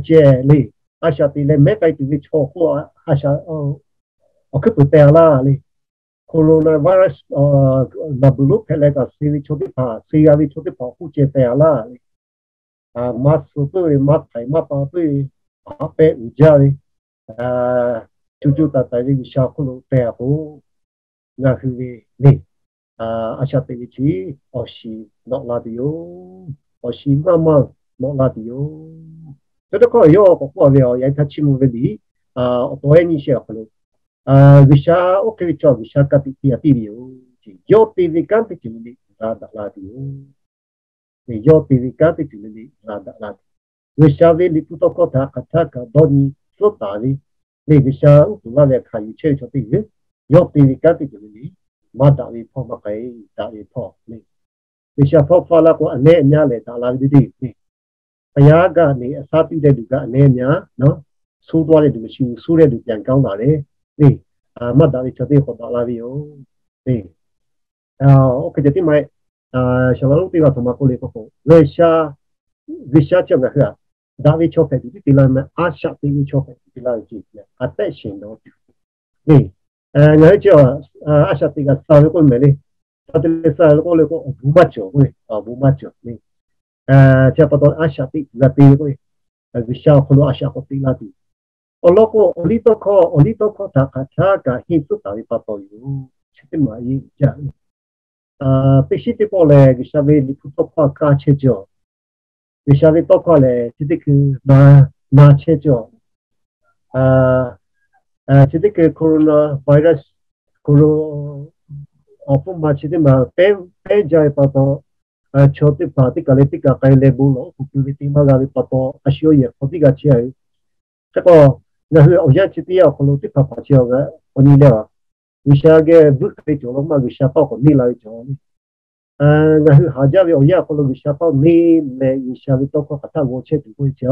ceh le, a shaꞈ teꞈ leh mehˉ k'ai tuˬ ve chaw hk'oˆ a shaꞈ awˬ hkuiˉ peuˬ teh laˇ le. Coronavirus naˬ beuˬ lonˉ hpehꞈ leh kaꞈ suh ve chaw teˇ hpaˍ, suh g'a ve chaw teˇ hpaˍ awˬ hk'oˆ ceh teh laˇ le. Maˇ suh puiˉ ve, maˇ htaiˍ maˇ pa puiˉ ve, haꞈ pehˇ uiˍ jaˇ ve, co co taiˍ taiˍ ve G'uiˬsha awˬ hk'oˆ lo teh a k'o, ngaˬ hui ve le, a shaꞈ teꞈ ve chi awˬ shiˍ nawꞈ la tuˬ yoˬ. Awˬ shiˍ maˇ maˇ nawꞈ la tuˬ yoˬ. Chi teˇ hk'aˇ yawˇ k'awꞈ k'oˆ ve, yaꞈ nyi htaˇ chiˇ mvuh ve liꞈ awˬ taw ehˉ nyiˇ shehˆ awˬ hk'aw lo, G'uiˬsha oˇ hk'e ve chaw G'uiˬsha ka tiꞈ te a piˇ ve yoˬ. Yawˇ te ve kanˉ teˇ ceuˬ le le g'a daꞈ la tuˬ yoˬ. Yawˇ te ve kanˉ teˇ ceuˬ le le g'a daꞈ la tuˬ, G'uiˬsha ve Liꞈ hpu tawˇ hkawˇ htaꞈ hk'aˬ htaˇ kaꞈ dawˇ nyi suhˉ taˍ ve le, G'uiˬsha uˉ peunˍ laˇ ve hkanˍ yuˬ chehˇ ve chaw teˇ g'uiˬ, yawˇ te ve kanˉ teˇ ceuˬ le le maˇ daꞈ ve hpawˇ maˇ k'ai, daꞈ ve hpawˇ le. G'uiˬsha hpawˇ hpfuhˇ laˇ k'o, a nehˉ a nyaˇ lehˬ daꞈ la ve teˇ teˇ le. ဘုရားက နေ အစပြုတဲ့လူက အနည်းအများနော်, ဆိုးသွားတဲ့လူမရှိဘူး, ဆိုးတဲ့လူပြန်ကောင်းလာတယ်. လေ, အာ, မတ်တာတွေ ကျွန်တော်တို့ ဟောတာလာပြီ oh. လေ, အာ, okay, ဒီမှာ, အာ, ကျွန်တော်တို့ သိတာ ထမကို လေး ကို ကို, ဂွေရှာ, ဂွေရှာ ကျောက်က ဒါဝိ ချောဖက် ဒီ တိလာ မ အာရှ သိ ချောဖက် ဒီ တိလာ ကြည့် အသက်ရှင်တော်သူ လေ, အဲ, ငါတို့ ကျော်, အာရှ သိ က စာ လို့ ကို မယ် လေ, စာ တ လေး စာ လို့ ကို လေ ကို အဘူ မ ကျော် ကို လေ, အဘူ မ ကျော် လေ, အဲ, ကျ ပါ တော့ အာရှ သိ က တေ ကို လေ, အဲ, ဂွေရှာ ခ လို့ အာရှ ကို သိ လာ သူ awˬ lawn k'o, awˬ liˇ tawˇ hkawˇ, awˬ liˇ tawˇ hkawˇ htaꞈ hk'aˬ htaˇ kaꞈ henˇ tcuhˉ taˍ ve pa taw yoˬ. Chi teˇ maˬ yehˇ jaˇ ve, teˇ shiˉ teˇ pawˆ lehˬ, G'uiˬsha ve Liꞈ hpu tawˇ hkawˇ kaˇ chehˇ cawˬ. G'uiˬsha ve tawˇ hkawˇ lehˬ, chi teˇ hkui na, na chehˇ cawˬ. Chi teˇ hkui coronavirus, coro, awˬ hpfuhˇ ma chi teˇ maˬ pehˉ, pehˉ jaˇ ve pa taw, chaw teˇ hpaˍ teˇ kaˬ leh teˇ kaˬ k'ai leh bon lawˬ oˉ k'oˍ pui ve te maˇ g'a ve pa taw, a shu yehˬ hk'aw tiˉ g'a chehˇ a ve. Hk'e k'o, ngaˬ hui awˬ yanˇ chi teˇ yanˇ awˬ hk'aw lo teˇ hpaˍ hpaˍ chi awˬ, awˬ nyi leh a, G'uiˬsha geh vuiˇ hk'e ve cawˬ law maˇ G'uiˬsha paˇ k'awꞈ neˇ la ve cawˬ le. Ngaˬ hui haˍ jaˇ ve awˬ yanˇ awˬ hk'aw lo G'uiˬsha paˇ neˇ leh G'uiˬsha ve tawˇ hkawˇ hk'aˬ htaˇ g'aw chehˇ tuˬ k'oˆ ve chi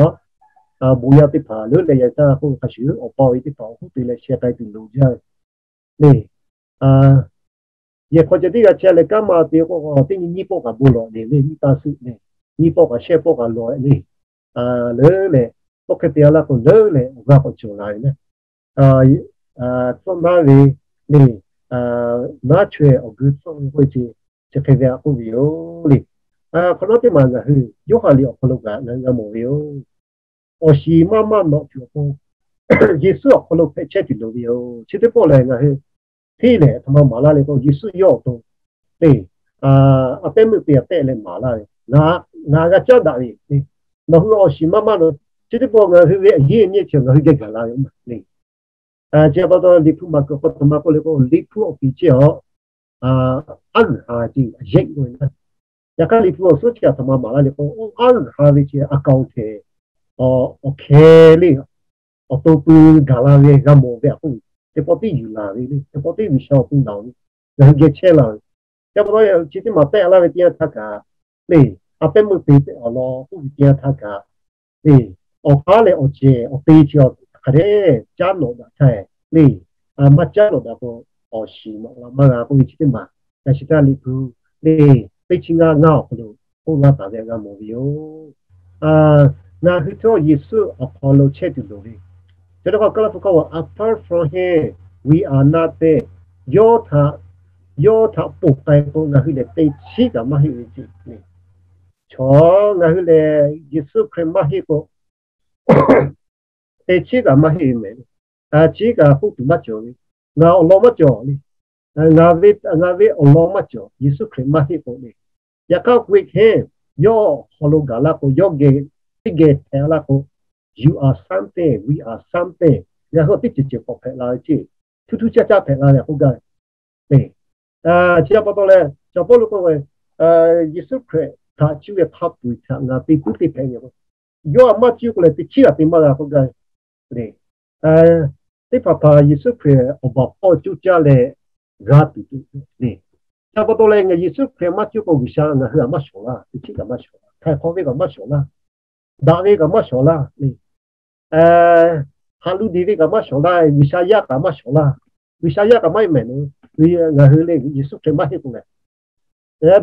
a, bon yaˇ teˇ hpaˍ leuˉ leh yaꞈ taˇ k'oˆ ve hk'a shuˍ, awˬ pa awˬ e teˇ hpaˍ awˬ hoˉ te leh sheh k'ai tuˬ loˍ jaˇ ve le. Yehˬ hk'aw ceh tiˉ g'a chehˇ leh kanˉ maˇ te k'o, teˇ nyi nyiˇ pawˆ kaꞈ bon lawˬ le le, nyiˇ taˇ suhˆ le, nyiˇ pawˆ kaꞈ shehˆ pawˆ kaꞈ lawˬ le. Leuˉ leh, tawˇ hk'e te a laˇ k'o leuˉ leh awˬ g'aˇ k'awꞈ cawˬ la ve le. Tcuhˆ naˉ ve le, naˉ chaweh awˬ geu tcuhˆ ve k'oˆ ve chi, chi hk'e ve a k'oˆ ve yoˬ le. Hk'awꞈ nawˉ teˇ maˬ ngaˬ hui Yoˇhanˬ liꞈ awˬ hk'aw lo kaꞈ ngaˬ hui g'a mawˬ ve yoˬ. Awˬ shiˍ maˇ maˇ nawꞈ tuˬ awˬ pon, Yeˍsuˆ awˬ hk'aw lo hpehꞈ chehˇ tuˬ loˍ ve yoˬ. Chi teˇ pawˆ lehˬ ngaˬ hui hteˇ lehˬ aˬ htoꞈ ma maˍ laˇ le k'o, Yeˍsuˆ yawˇ awˬ to le, a pehˉ meuˆ te a tehˆ leh maˍ laˇ ve, ngaˬ g'a caˉ daꞈ ve le. Nawˬ hui awˬ shiˍ maˇ maˇ nawꞈ, chi teˇ pawˆ ngaˬ hui ve a yehˇ nyi chi ngaˬ hui geh gaˬ la ve ma le. Chi pa taw Liꞈ hpu maˍ kuiˬ hk'aw htoꞈ ma k'oˆ le k'o, Liꞈ hpu awˬ piˍ chehˇ awˬ, aˉ g'uiˬ ha ce a yehˆ k'oˆ ve na. Yaꞈ hk'aˇ Liꞈ hpu awˬ suhˉ chi aˬ htoꞈ ma maˍ laˇ le k'o, aˉ g'uiˬ ha ve chi a kaoˬ hkeh, awˬ hkeh le, awˬ to pui gaˬ la ve g'a mawˬ ve a k'oˆ ve, teˇ pawˆ tiˉ yuˬ laˬ ve le, teˇ pawˆ tiˉ G'uiˬsha awˬ pon laˬ ve, ngaˬ hui geh chehˇ la ve. Chi pa taw chi teˇ maˬ tehˆ laˇ ve teˇ yanˇ htaˇ kaꞈ le, a pehˉ meuˆ te tehꞈ awˬ lawn k'oˆ ve teˇ yanˇ htaˇ kaꞈ le, awˬ k'aˉ leh awˬ cehˬ awˬ te chi hk'a dehꞈ caˉ nawꞈ daꞈ htaˇ le, maˇ caˉ nawꞈ daꞈ k'o, awˬ shiˍ nawꞈ la maˇ g'a k'oˆ ve chi teˇ maˬ, yaꞈ shi htaˇ Liꞈ hpu le, teˇ chi ngaˇ ngaˇ awˬ hk'aw lo k'oˆ laˇ taˍ ve g'a mawˬ ve yoˬ. Ngaˬ hui htawˇ Yeˍsuˆ awˬ hk'aw lo chehˇ tuˬ loˍ ve, chi teˇ hk'aˇ kaˉ laˇ hpu hkawˇ, apart from him we are nothing. Yawˇ htaꞈ, yawˇ htaꞈ ponˬ k'ai k'o ngaˬ hui lehˬ teˇ chiˉ kaꞈ maˇ heˆ ve ce le. Chaw ngaˬ hui lehˬ Yeˍsuˆ Hkriꞈ maˇ heˆ k'o, teˇ chiˉ kaꞈ maˇ heˆ ve mehˍ le. Chi kaꞈ k'oˆ tuˬ maˇ cawˬ ve, ngaˬ awˬ lawn maˇ cawˬ le. Ngaˬ ve, ngaˬ ve awˬ lawn maˇ cawˬ, Yeˍsuˆ Hkriꞈ maˇ heˆ k'o le. Yaꞈ hk'aˇ k'oˆ ve hk'e, yawˇ awˬ hk'aw lo gaˬ laˇ k'o, yawˇ geh, teˇ geh hpehꞈ laˇ k'o, you are something, we are something. Ngaˬ hui teˇ ceuˬ ceuˬ k'awꞈ hpehꞈ la ve ceˇ, htuˇ htuˇ caˇ caˇ hpehꞈ la ve k'oˆ gaˇ ve. Chi pa taw leh, Caˬ Pawˇluꞈ k'oˆ ve, Yeˍsuˆ Hkriꞈ htaꞈ cuˇ ve hk'a peu-eˬ htaꞈ ngaˬ te puiˉ te hpehꞈ ve yoˬ. Yawˇ a maˇ cuˇ k'o lehˬ, teˇ chiˉ g'aꞈ te maˇ g'a k'oˆ gaˇ ve. Teˇ hpaˍ hpaˍ Yeˍsuˆ Hkriꞈ awˬ baˬ hpawˇ coˇ caˇ leh g'a tuˬ tuˬ le. Chi pa taw leh, ngaˬ Yeˍsuˆ Hkriꞈ maˇ cuˇ k'o G'uiˬsha ngaˬ hui kaꞈ maˇ shawˍ laˇ, teˇ chiˉ kaꞈ maˇ shawˍ laˇ, htaiˍ hk'awꞈ ve kaꞈ maˇ shawˍ laˇ, daꞈ ve kaꞈ maˇ shawˍ laˇ le. Haꞈ lu deˬ ve kaꞈ maˇ shawˍ laˇ, G'uiˬsha yaˇ kaꞈ maˇ shawˍ laˇ, G'uiˬsha yaˇ kaꞈ maˇ heˆ mehˍ le. Ngaˬ hui le Yeˍsuˆ Hkriꞈ maˇ heˆ k'o lehˬ,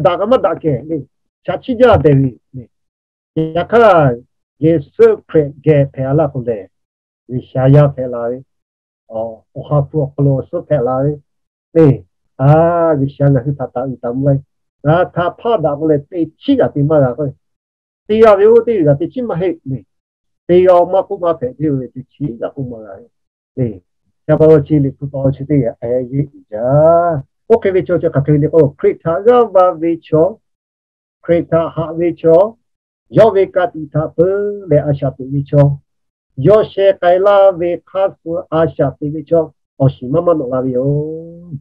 daꞈ kaꞈ maˇ daꞈ kehˬ le, shaˍ chiˇ jaˇ tehꞈ ve le. Yaꞈ hk'aˇ, Yeˍsuˆ Hkriꞈ geh hpehꞈ a laˇ k'o lehˬ, G'uiˬsha yaˇ hpehꞈ la ve, Awˬ ha hpu awˬ hk'aw lo awˬ suhˉ hpehꞈ la ve, le. G'uiˬsha ngaˬ hui htaꞈ taꞈ uiˍ taꞈ mvuh laˇ, ngaˬ htaꞈ hpaˇ daꞈ k'o lehˬ, teˇ chiˉ g'aꞈ te maˇ g'a k'o, te g'a ve oˇ teˇ g'aꞈ teˇ chiˉ maˇ heˆ le. Te g'a maˇ k'oˆ maˇ hpehꞈ te ve teˇ chiˉ g'aꞈ k'oˆ maˇ g'a ve le. Chi pa taw chi Liꞈ hpu taw chi teˇ g'aˇ a yeˇ uiˍ jaˇ. Oˇ hk'e ve chaw chi hk'aˬ hk'e ve le k'o, Hkriꞈ htaꞈ g'aˇ va ve chaw, Hkriꞈ htaꞈ haꞈ ve chaw, yawˇ ve ka tiꞈ htaꞈ peuˬ leh a shaꞈ teꞈ ve chaw, yawˇ sheh k'ai laˇ ve hk'aˇ suh a shaꞈ teꞈ ve chaw, awˬ shiˍ maˇ maˇ nawꞈ la ve yoˬ.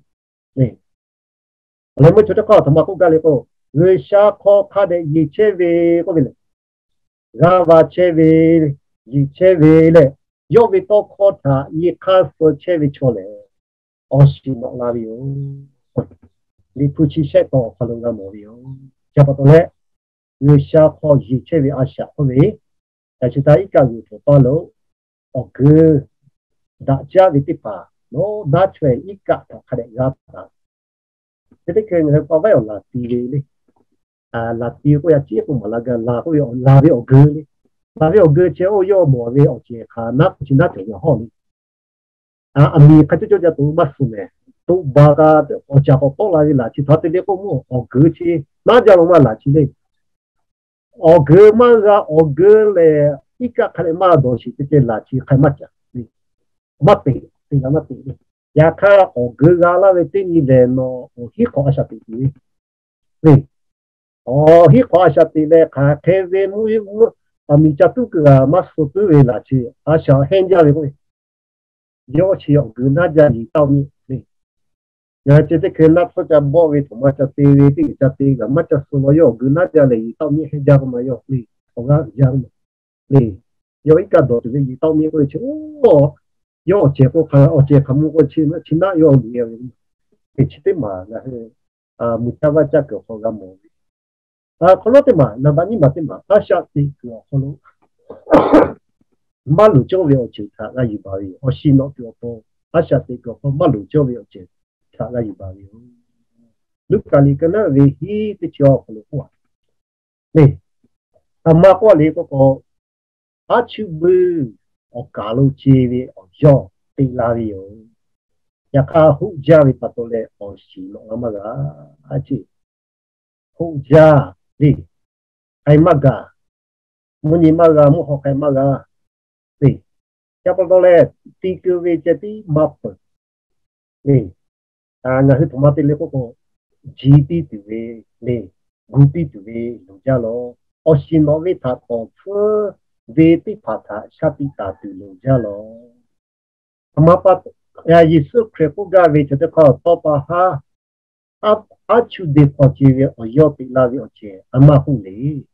Awˬ leh meuˇ chaw teˇ hk'aˇ a htoꞈ ma k'oˆ gaˇ le k'o, G'uiˬsha hk'aw hk'a dehꞈ yeˬ chehˇ ve k'oˆ ve lehˬ, g'aˇ va chehˇ ve, yeˬ chehˇ ve leh, yawˇ ve tawˇ hkawˇ htaꞈ nyi hk'aˇ suh chehˇ ve chaw lehˬ, awˬ shiˍ nawꞈ la ve yoˬ. Liꞈ hpu chi shehˆ taw awˬ hk'aw lo g'a mawˬ ve yoˬ. Chi pa taw leh, G'uiˬsha hk'aw yeˬ chehˇ ve a shaꞈ k'oˆ ve, yaꞈ chi htaˇ iˉ kaˆ g'uiˬ htoꞈ paˇ lo awˬ geu daꞈ jaˇ ve teˇ hpaˍ nawˉ daˇ chaweh iˉ kaˆ htaꞈ hk'a dehꞈ g'a taˍ. Chi teˇ hkeh ngaˬ hui pa vaiˉ awˬ laˬ ti ve le. Laˬ ti ve k'oˆ yaꞈ ciˉ k'oˆ maˍ la gaˇ, laˬ k'oˆ ve laˬ ve awˬ geu le. Laˬ ve awˬ geu chi oˇ yawˇ mawˬ ve awˬ cehˬ hk'aˬ naˉ k'o chi naˉ cawˬ ve hawˇ le. Aˬ miˍ hk'a cawˇ cawˇ ca tuˬ maˇ suh mehˍ. Toꞈ baˬ kaꞈ awˬ caˍ k'awꞈ tawˆ la ve laˬ chi htaꞈ te le k'oˆ mawˇ awˬ geu chi naˉ jaˇ lo maˇ laˬ chi le. Awˬ geu maˇ g'a, awˬ geu lehˬ iˉ kaˆ hk'a dehꞈ maˇ dawˬ shiˍ te ceh laˬ chi hk'a maˇ caˍ le. Maˇ teꞈ, teꞈ g'a maˇ teꞈ le. Yaꞈ hk'aˇ awˬ geu g'a laˇ ve teˇ nyi lehˬ nawˬ awˬ hiˉ hk'awꞈ a shaꞈ teꞈ tuˬ ve le. Awˬ hiˉ hk'awꞈ a shaꞈ teꞈ leh hk'aˬ hk'e ve mvuhˇ aˬ miˍ ca tuˉ keu g'a maˇ suh puiˉ ve laˬ chi a shaꞈ hehnˇ jaˇ ve k'o, yawˇ chi awˬ geu naˉ jaˇ yiˍ tawˇ miˇ le. Ngaˬ hui ceh teˇ hkeh naˆ tawˇ ca bawˆ ve htoꞈ ma ca te ve teˇ g'uiˬ ca te g'a maˇ ca suh law yawˇ awˬ geu naˉ jaˇ lehˬ yiˍ tawˇ miˇ hehnˇ jaˇ k'oˆ ma yawˇ le. Awˬ g'aˇ uiˍ jaˇ k'oˆ ma le. Yawˇ iˉ kaˆ dawˬ tuˬ ve yiˍ tawˇ miˇ k'oˆ ve chi, yawˇ awˬ cehˬ k'o hk'a, awˬ cehˬ hk'aˬ mvuh k'o chi, chi naˆ yawˇ awˬ geu ve k'o, chi teˇ maˬ ngaˬ hui mui caˇ vaˇ caˇ kuiˬ awˬ hk'aw g'a mawˬ ve. Hk'awꞈ nawˉ teˇ maˬ, naˍ baꞈ nyiˇ maˬ teˇ maˬ, a shaꞈ teꞈ kuiˬ awˬ hk'aw lo maˇ loˍ cawˇ ve awˬ ceuˬ htaꞈ g'a yuˬ baˬ ve yoˬ. Awˬ shiˍ nawꞈ tuˬ awˬ pon, a shaꞈ teꞈ kuiˬ awˬ hk'aw maˇ loˍ cawˇ ve awˬ ceuˬ htaꞈ g'a yuˬ baˬ ve yoˬ. Luˉkaꞈ liꞈ ka naˉ ve hiˉ teˇ chi awˬ hk'aw lo k'oˆ a le. Aˬ ma k'oˆ a le k'oˆ k'o, aˉ chuˇ buiˇ awˬ kaˍ lo ce ve awˬ yawˇ teꞈ la ve yoˬ. Yaꞈ hk'aˇ hoˆ jaˇ ve pa taw leh awˬ shiˍ nawꞈ la maˇ g'a ce. Hoˆ jaˇ le. K'ai maˇ gaˬ. Mvuhˇ nyi maˇ g'a, mvuhˇ haw k'ai maˇ g'a le. Chi pa taw leh ti keu ve ceh tiˉ maˇ peuˬ le. Ngaˬ hui htoꞈ ma te le k'oˆ k'o, ji piˇ tuˬ ve le, gu piˇ tuˬ ve loˍ jaˇ lawˬ. Awˬ shiˍ nawꞈ ve htaꞈ tawˍ tsuhˇ ve teˇ hpaˍ htaꞈ shaˉ tiꞈ taˍ tuˬ loˍ jaˇ lawˬ. Aˬ ma pa Yeˍsuˆ Hkriꞈ k'oˆ gaˇ ve chi teˇ hk'aˇ tawˇ pa haˉ aˉ chuˇ de hk'aw ce ve awˬ yawˇ teꞈ la ve awˬ cehˬ aˬ ma k'oˆ le.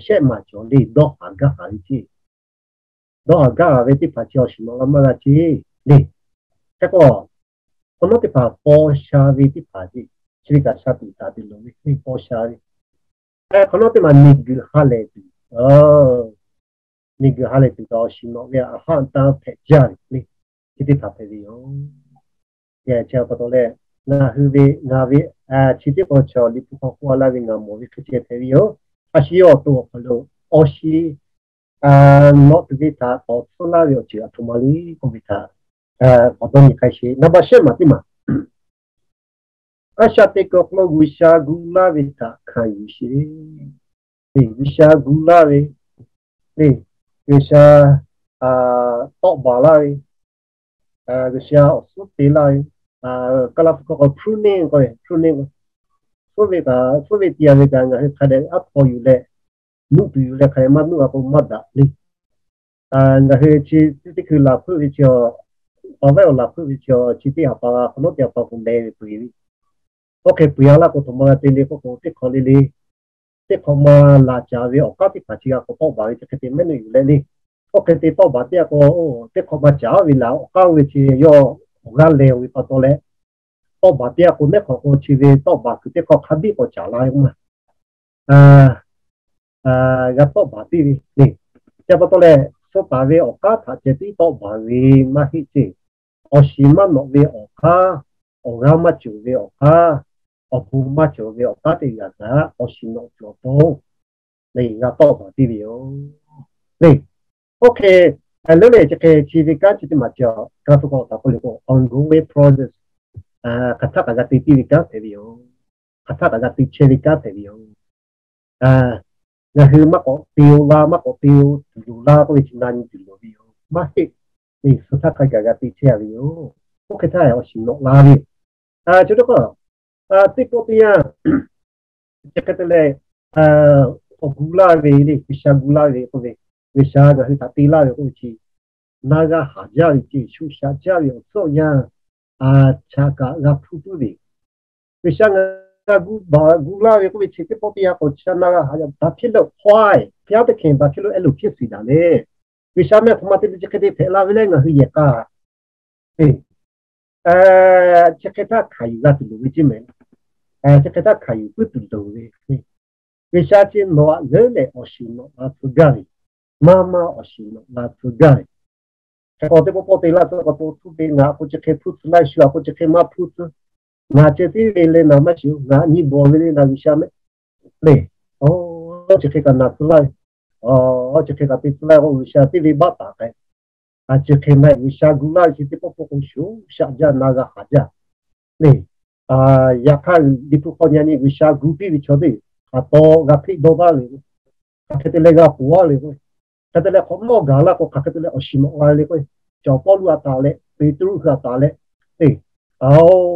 Shehˆ maˬ cawˬ le, dawˇ haˍ gaˇ haˍ ve ce. Dawˇ haˍ gaˇ haˍ ve teˇ hpaˍ chi awˬ shiˍ nawꞈ la maˇ g'a ce le. Hk'e k'o, hk'awꞈ nawˉ teˇ hpaˍ paw sha ve teˇ hpaˍ ce. Chi ve kaꞈ shaˉ tiꞈ taˍ tuˬ loˍ ve le, paw sha ve. Hk'awꞈ nawˉ teˇ maˬ miˬguiˬ ha lehˬ tuˬ, miˬguiˬ ha lehˬ tuˬ kaꞈ awˬ shiˍ nawꞈ ve a haˆ tanˇ hpehꞈ jaˇ ve le. Chi teˇ hpaˍ hpehꞈ ve yoˬ. Chi pa taw leh, ngaˬ hui ve ngaˬ ve chi teˇ k'aw chaw Liꞈ hpu hk'aw k'oˆ a laˇ ve ngaˬ mawˬ ve hk'e ceh hpehꞈ ve yoˬ. A shu yawˇ awˬ to awˬ hk'aw lo awˬ shiˍ nawꞈ tuˬ ve htaꞈ tawˍ tsuhˇ laˇ ve awˬ ceuˬ aˬ htoꞈ ma le k'oˆ ve htaꞈ awˬ dawˇ nyi k'ai sheˍ. Naˍ baꞈ shehˆ maˬ teˇ maˬ, a shaꞈ teꞈ kuiˬ awˬ hk'aw lo G'uiˬsha gu laˇ ve htaꞈ hkanˍ yuˬ sheˍ. G'uiˬsha gu laˇ ve le, G'uiˬsha tawˆ baˬ laˇ ve, G'uiˬsha awˬ suhˉ te laˇ ve, Kaˇlaˇ hpu hk'aw k'o pruning k'oˆ ve, pruning k'o, suhˉ ve kaꞈ, suhˉ ve te a ve kaꞈ ngaˬ hui hk'a dehꞈ aˉ hpaw yuˬ leh, nuˆ tuˬ yuˬ leh hk'a dehꞈ maˇ nuˆ a k'o maˇ daꞈ le. Ngaˬ hui chi teˇ hkui laˬ hpeuˆ ve chi, pa vaiˉ awˬ laˬ hpeuˆ ve chi, chi teˇ ha pa hk'awꞈ nawˉ teˇ ha pa k'o meh ve peuˬ ve. Oˇ hk'e peuˬ a laˇ k'o, htaꞈ ma g'a te le k'oˆ k'o, teˇ hk'awꞈ le le, teˇ hk'awꞈ ma laˬ caˍ ve awˬ k'aˉ teˇ hpaˍ chi g'a k'awꞈ tawˆ baˬ ve chi hk'e te mehˉ nuˇ yuˬ leh le. Oˇ hk'e te tawˆ baˬ teˇ g'aˇ k'o, teˇ hk'awꞈ ma caˍ ve laˬ awˬ k'aˉ oˇ ve chi yawˇ awˬ g'aˇ leh ve pa taw leh, tawˆ baˬ teˇ g'aˇ k'o, mehˉ hk'awꞈ k'o chi ve tawˆ baˬ kuiˬ teˇ hk'awꞈ hk'a biˇ k'awꞈ caˍ la ve maˇ g'a tawˆ baˬ piˇ ve le. Chi pa taw leh, suh taˍ ve awˬ k'aˉ htaꞈ ceh tiˉ tawˆ baˬ ve maˇ heˆ ceˇ. Awˬ shiˍ maˇ nawꞈ ve awˬ k'aˉ, awˬ g'aˇ maˇ cawˬ ve awˬ k'aˉ, awˬ bon maˇ cawˬ ve awˬ k'aˉ teˇ g'aˇ kaꞈ awˬ shiˍ nawꞈ cawˬ taw le, g'a tawˆ baˬ piˇ ve yoˬ le. Oˇ hk'e leuˉ leh chi hk'e chi ve kanˉ chi teˇ maˬ cawˬ, kanˉ hpu k'awꞈ taˍ k'oˆ le k'o, ongoing process, hk'aˬ htaˆ kaꞈ g'a te piˇ ve kanˉ hpehꞈ ve yoˬ. Hk'aˬ htaˆ kaꞈ g'a te chehˇ ve kanˉ hpehꞈ ve yoˬ. Ngaˬ hui maˇ k'awꞈ te-o la, maˇ k'awꞈ te-o tuˬ loˍ la k'oˆ ve chi na nyi tuˬ loˍ ve yoˬ. Maˇ heˆ. Suh htaˇ hk'a gaˬ g'a te chehˇ a ve yoˬ. Oˇ hk'e htaˇ awˬ shiˍ nawꞈ la ve yoˬ. Chi teˇ hk'awꞈ, teˇ pawˆ teˇ yanˇ, chi hk'e te leh, awˬ gu laˇ ve le, G'uiˬsha gu laˇ ve k'oˆ ve, G'uiˬsha ngaˬ hui htaꞈ te laˇ ve k'oˆ ve chi, na g'a haˍ jaˇ ve ceˇ, shu shaꞈ jaˇ ve awˬ tcuhˉ awˬ yanˇ, a, chaꞈ kaꞈ g'a hpuˇ puiˉ ve. G'uiˬsha ngaˬ hui gu baˬ gu laˇ ve k'oˆ ve chi teˇ pawˆ teˇ yanˇ k'awꞈ chi na g'a haˍ jaˇ, baˬ hpiˇ leuˆ hk'awehˇ, hpiˇ aˉ teˇ hkeh baˬ hpiˇ leuˆ ehˉ loˬ hpiˇ suhˍ daꞈ le. G'uiˬsha meh hk'aˬ ma te ve chi hk'e te hpehꞈ la ve leh ngaˬ hui yehˬ k'a, chi hk'e htaˇ hkanˍ yuˬ g'a tuˬ loˍ ve ceˇ mehˍ. Chi hk'e htaˇ hkanˍ yuˬ puiˉ tuˬ loˍ ve. G'uiˬsha chi nawˬ aꞈ leuˉ leh awˬ shiˍ nawꞈ la tcuh gaˇ ve, maˇ maˇ awˬ shiˍ nawꞈ la tcuh gaˇ ve. Hk'e k'o teˇ pawˆ pawˆ te laˇ tcuh k'awꞈ to htuˇ ve, ngaˬ k'o chi hk'e hpuˇ tcuh laˇ, shu aꞈ k'o chi hk'e maˇ hpuˇ tcuh. Ngaˬ ceh tiˉ ve leh naˬ maˇ shiˍ-oˬ, ngaˬ nyi bawˬ ve leh naˬ G'uiˬsha mehˆ le. Chi hk'e kaꞈ naˬ tcuh laˇ ve, chi hk'e kaꞈ te tcuh laˇ k'o, G'uiˬsha teˇ ve baˆ taˍ k'ai. A, chi hk'e maˇ heˆ, G'uiˬsha gu laˇ ve chi teˇ pawˆ pawˆ k'o shu shaꞈ jaˇ, na g'a haˍ jaˇ le. Yaꞈ hk'aˇ, Liꞈ hpu hk'aw nyi nyi G'uiˬsha gu piˇ ve chaw teˇ hpaˍ taw g'a hpeˆ dawˇ taˍ le. Hk'aˬ hk'e te leh g'a poˬ a le k'o, hk'e te leh hk'awꞈ nawˉ gaˬ laˇ k'o, hk'aˬ hk'e te leh awˬ shiˍ nawꞈ la le k'o, cawˬ Pawˇluꞈ a taˍ leh, Peˍtruˆ hui a taˍ leh, a,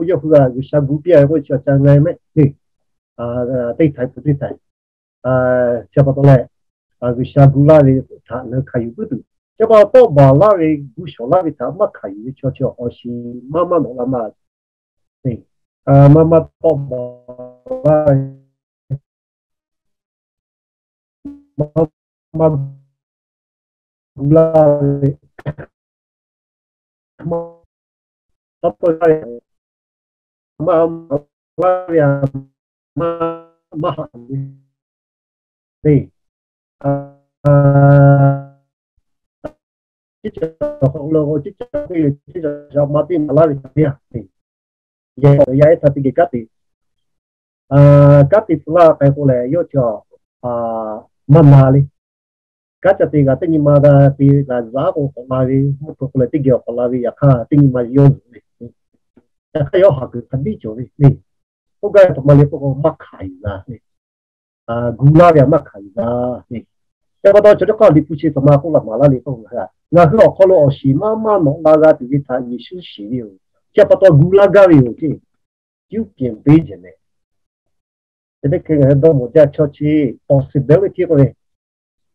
yawˇ hui a G'uiˬsha gu piˇ a ve k'o, chi a ca nga mehˆ le. Teˇ htaiˍ peuˬ teˇ htaiˍ, chi pa taw leh, G'uiˬsha gu laˇ ve htaꞈ ngaˬ hui hkanˍ yuˬ puiˉ tuˬ, chi pa tawˆ baˬ laˇ ve gu shawˍ laˇ ve htaꞈ maˇ hkanˍ yuˬ ve chaw chi awˬ shiˍ maˇ maˇ nawꞈ la maˇ maˇ maˇ tawˆ baˬ laˇ ve, maˇ maˇ gu laˇ ve, maˇ tawˆ laˇ ve, maˇ maˇ laˇ ve, maˇ maˇ haꞈ ve le. Chi ca hk'aw lo, chi ca hk'e, chi ca shaꞈ ma teˇ maˍ laˇ ve htaꞈ teˇ yanˇ, yehˬ k'awꞈ yaˇ ehˉ htaꞈ teˇ geh kanˉ te, kanˉ te tcuh laˇ k'ai k'o lehˬ, yawˇ chi maˇ na le. Kanˉ ca te g'a teˇ nyi ma te g'a zaꞈ k'o k'awꞈ la ve, mvuhˇ hpeuꞈ k'o lehˬ teˇ geh awˬ k'awꞈ la ve, yaꞈ hk'aˇ teˇ nyi ma yawˇ zuhꞈ ve, yaꞈ hk'aˇ yawˇ haˍ kuiˬ hk'a biˇ cawˬ ve le. Oˇ gaˇ ve htaꞈ ma le k'oˆ k'o, maˇ hkanˍ yuˬ g'a le. Gu laˇ ve htaꞈ maˇ hkanˍ yuˬ g'a le. Chi pa taw chi teˇ hk'aˇ Liꞈ hpu chi htaꞈ ma k'oˆ la maˍ laˇ le k'o, ngaˬ hui awˬ hk'aw lo awˬ shiˍ maˇ maˇ nawꞈ la g'a tuˬ ve htaꞈ Yeˍsuˆ shiˍ ve yoˬ. Chi pa taw gu laˇ gaˇ ve yoˬ ceˇ. Yuˇ piˍ beˇ jehˬ mehˍ. Chi teˇ hk'e ngaˬ hui dawˇ mawˬ jaˇ chaw chi possibility k'oˆ ve,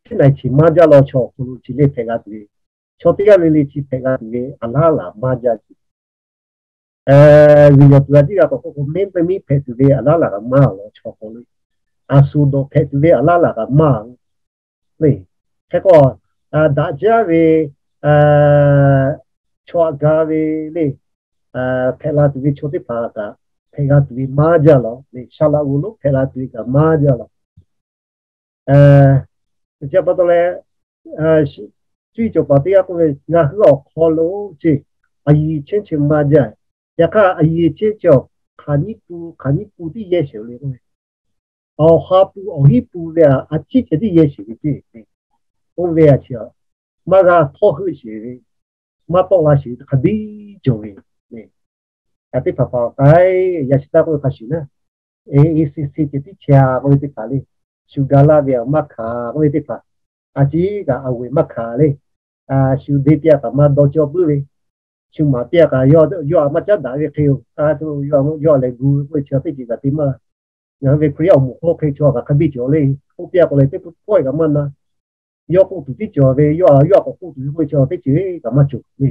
chi na chi maˇ jaˇ law, chaw awˬ hk'aw lo chi le hpehꞈ g'a tuˬ ve, chaw teˇ g'aˇ le le chi hpehꞈ g'a tuˬ ve a laˉ laˬ maˇ jaˇ tuˬ. G'uiˬ yawˬ tuˬ a ciˉ g'a k'awꞈ k'oˆ k'o, miˇ teˇ miˇ hpehꞈ tuˬ ve a laˉ laˬ kaꞈ maˇ law, chaw hk'aw lo a suˍ dawˬ hpehꞈ tuˬ ve a laˉ laˬ kaꞈ maˇ le. Hk'e k'o, daꞈ jaˇ ve chaw aꞈ ga ve le, hpehꞈ la tuˬ ve chaw teˇ hpaˍ kaꞈ hpehꞈ g'a tuˬ ve maˇ jaˇ law le. Saˍ laꞈ g'oˍ lonˉ hpehꞈ la tuˬ ve kaꞈ maˇ jaˇ law. Chi pa taw leh, cuˇ yiˍ cawˬ paˍ teˇ g'aˇ k'oˆ ve, ngaˬ hui awˬ hk'aw lo ceˇ, a yiˍ chehˇ chehˇ maˇ jaˇ. Yaꞈ hk'aˇ a yiˍ chehˇ chehˇ, hk'aˬ nyiˇ pun hk'aˬ nyiˇ pun tiˉ yehˇ sheˍ le k'oˆ ve, awˬ ha pun awˬ hinˉ pun ve a ciˉ ceh tiˉ yehˇ sheˍ ve ceˇ. Oˇ ve a chi a maˇ g'a htawˇ heuˆ sheˍ ve, maˇ tawˆ la sheˍ ve hk'a biˇ cawˬ ve le. Yaꞈ teˇ hpaˍ hpaˍ k'ai, yaꞈ shi taˇ k'oˆ ve hk'a shuˍ naˉ, e e si si ceh tiˉ chehˇ a k'oˆ ve teˇ hpaˍ le. Shu ga laˇ ve aꞈ maˇ hkanˍ k'oˆ ve teˇ hpaˍ, a ciˉ kaꞈ a veuˬ maˇ hkanˍ le. Shu deˇ piˇ a kaꞈ maˇ dawˇ cawˇ puiˉ ve, shu maˍ piˇ a kaꞈ yawˇ aꞈ maˇ caˉ daꞈ ve hk'e-oˬ, yawˇ lehˬ gu ve k'oˆ ve chi teˇ ceuˬ kaꞈ te maˇ. Ngaˬ hui ve Hkriꞈ yaˇ awˬ moˍ hk'oˆ hk'e chaw kaꞈ hk'a biˇ cawˬ le. K'oˆ piˇ a k'o lehˬ teˇ pawˆ kaꞈ maˇ na. yawˇ k'oˆ tuˬ tiˉ cawˬ ve, yawˇ a yawˇ a k'awꞈ k'oˆ tuˬ ve k'oˆ ve chi teˇ ceuˬ kaꞈ maˇ cawˬ le.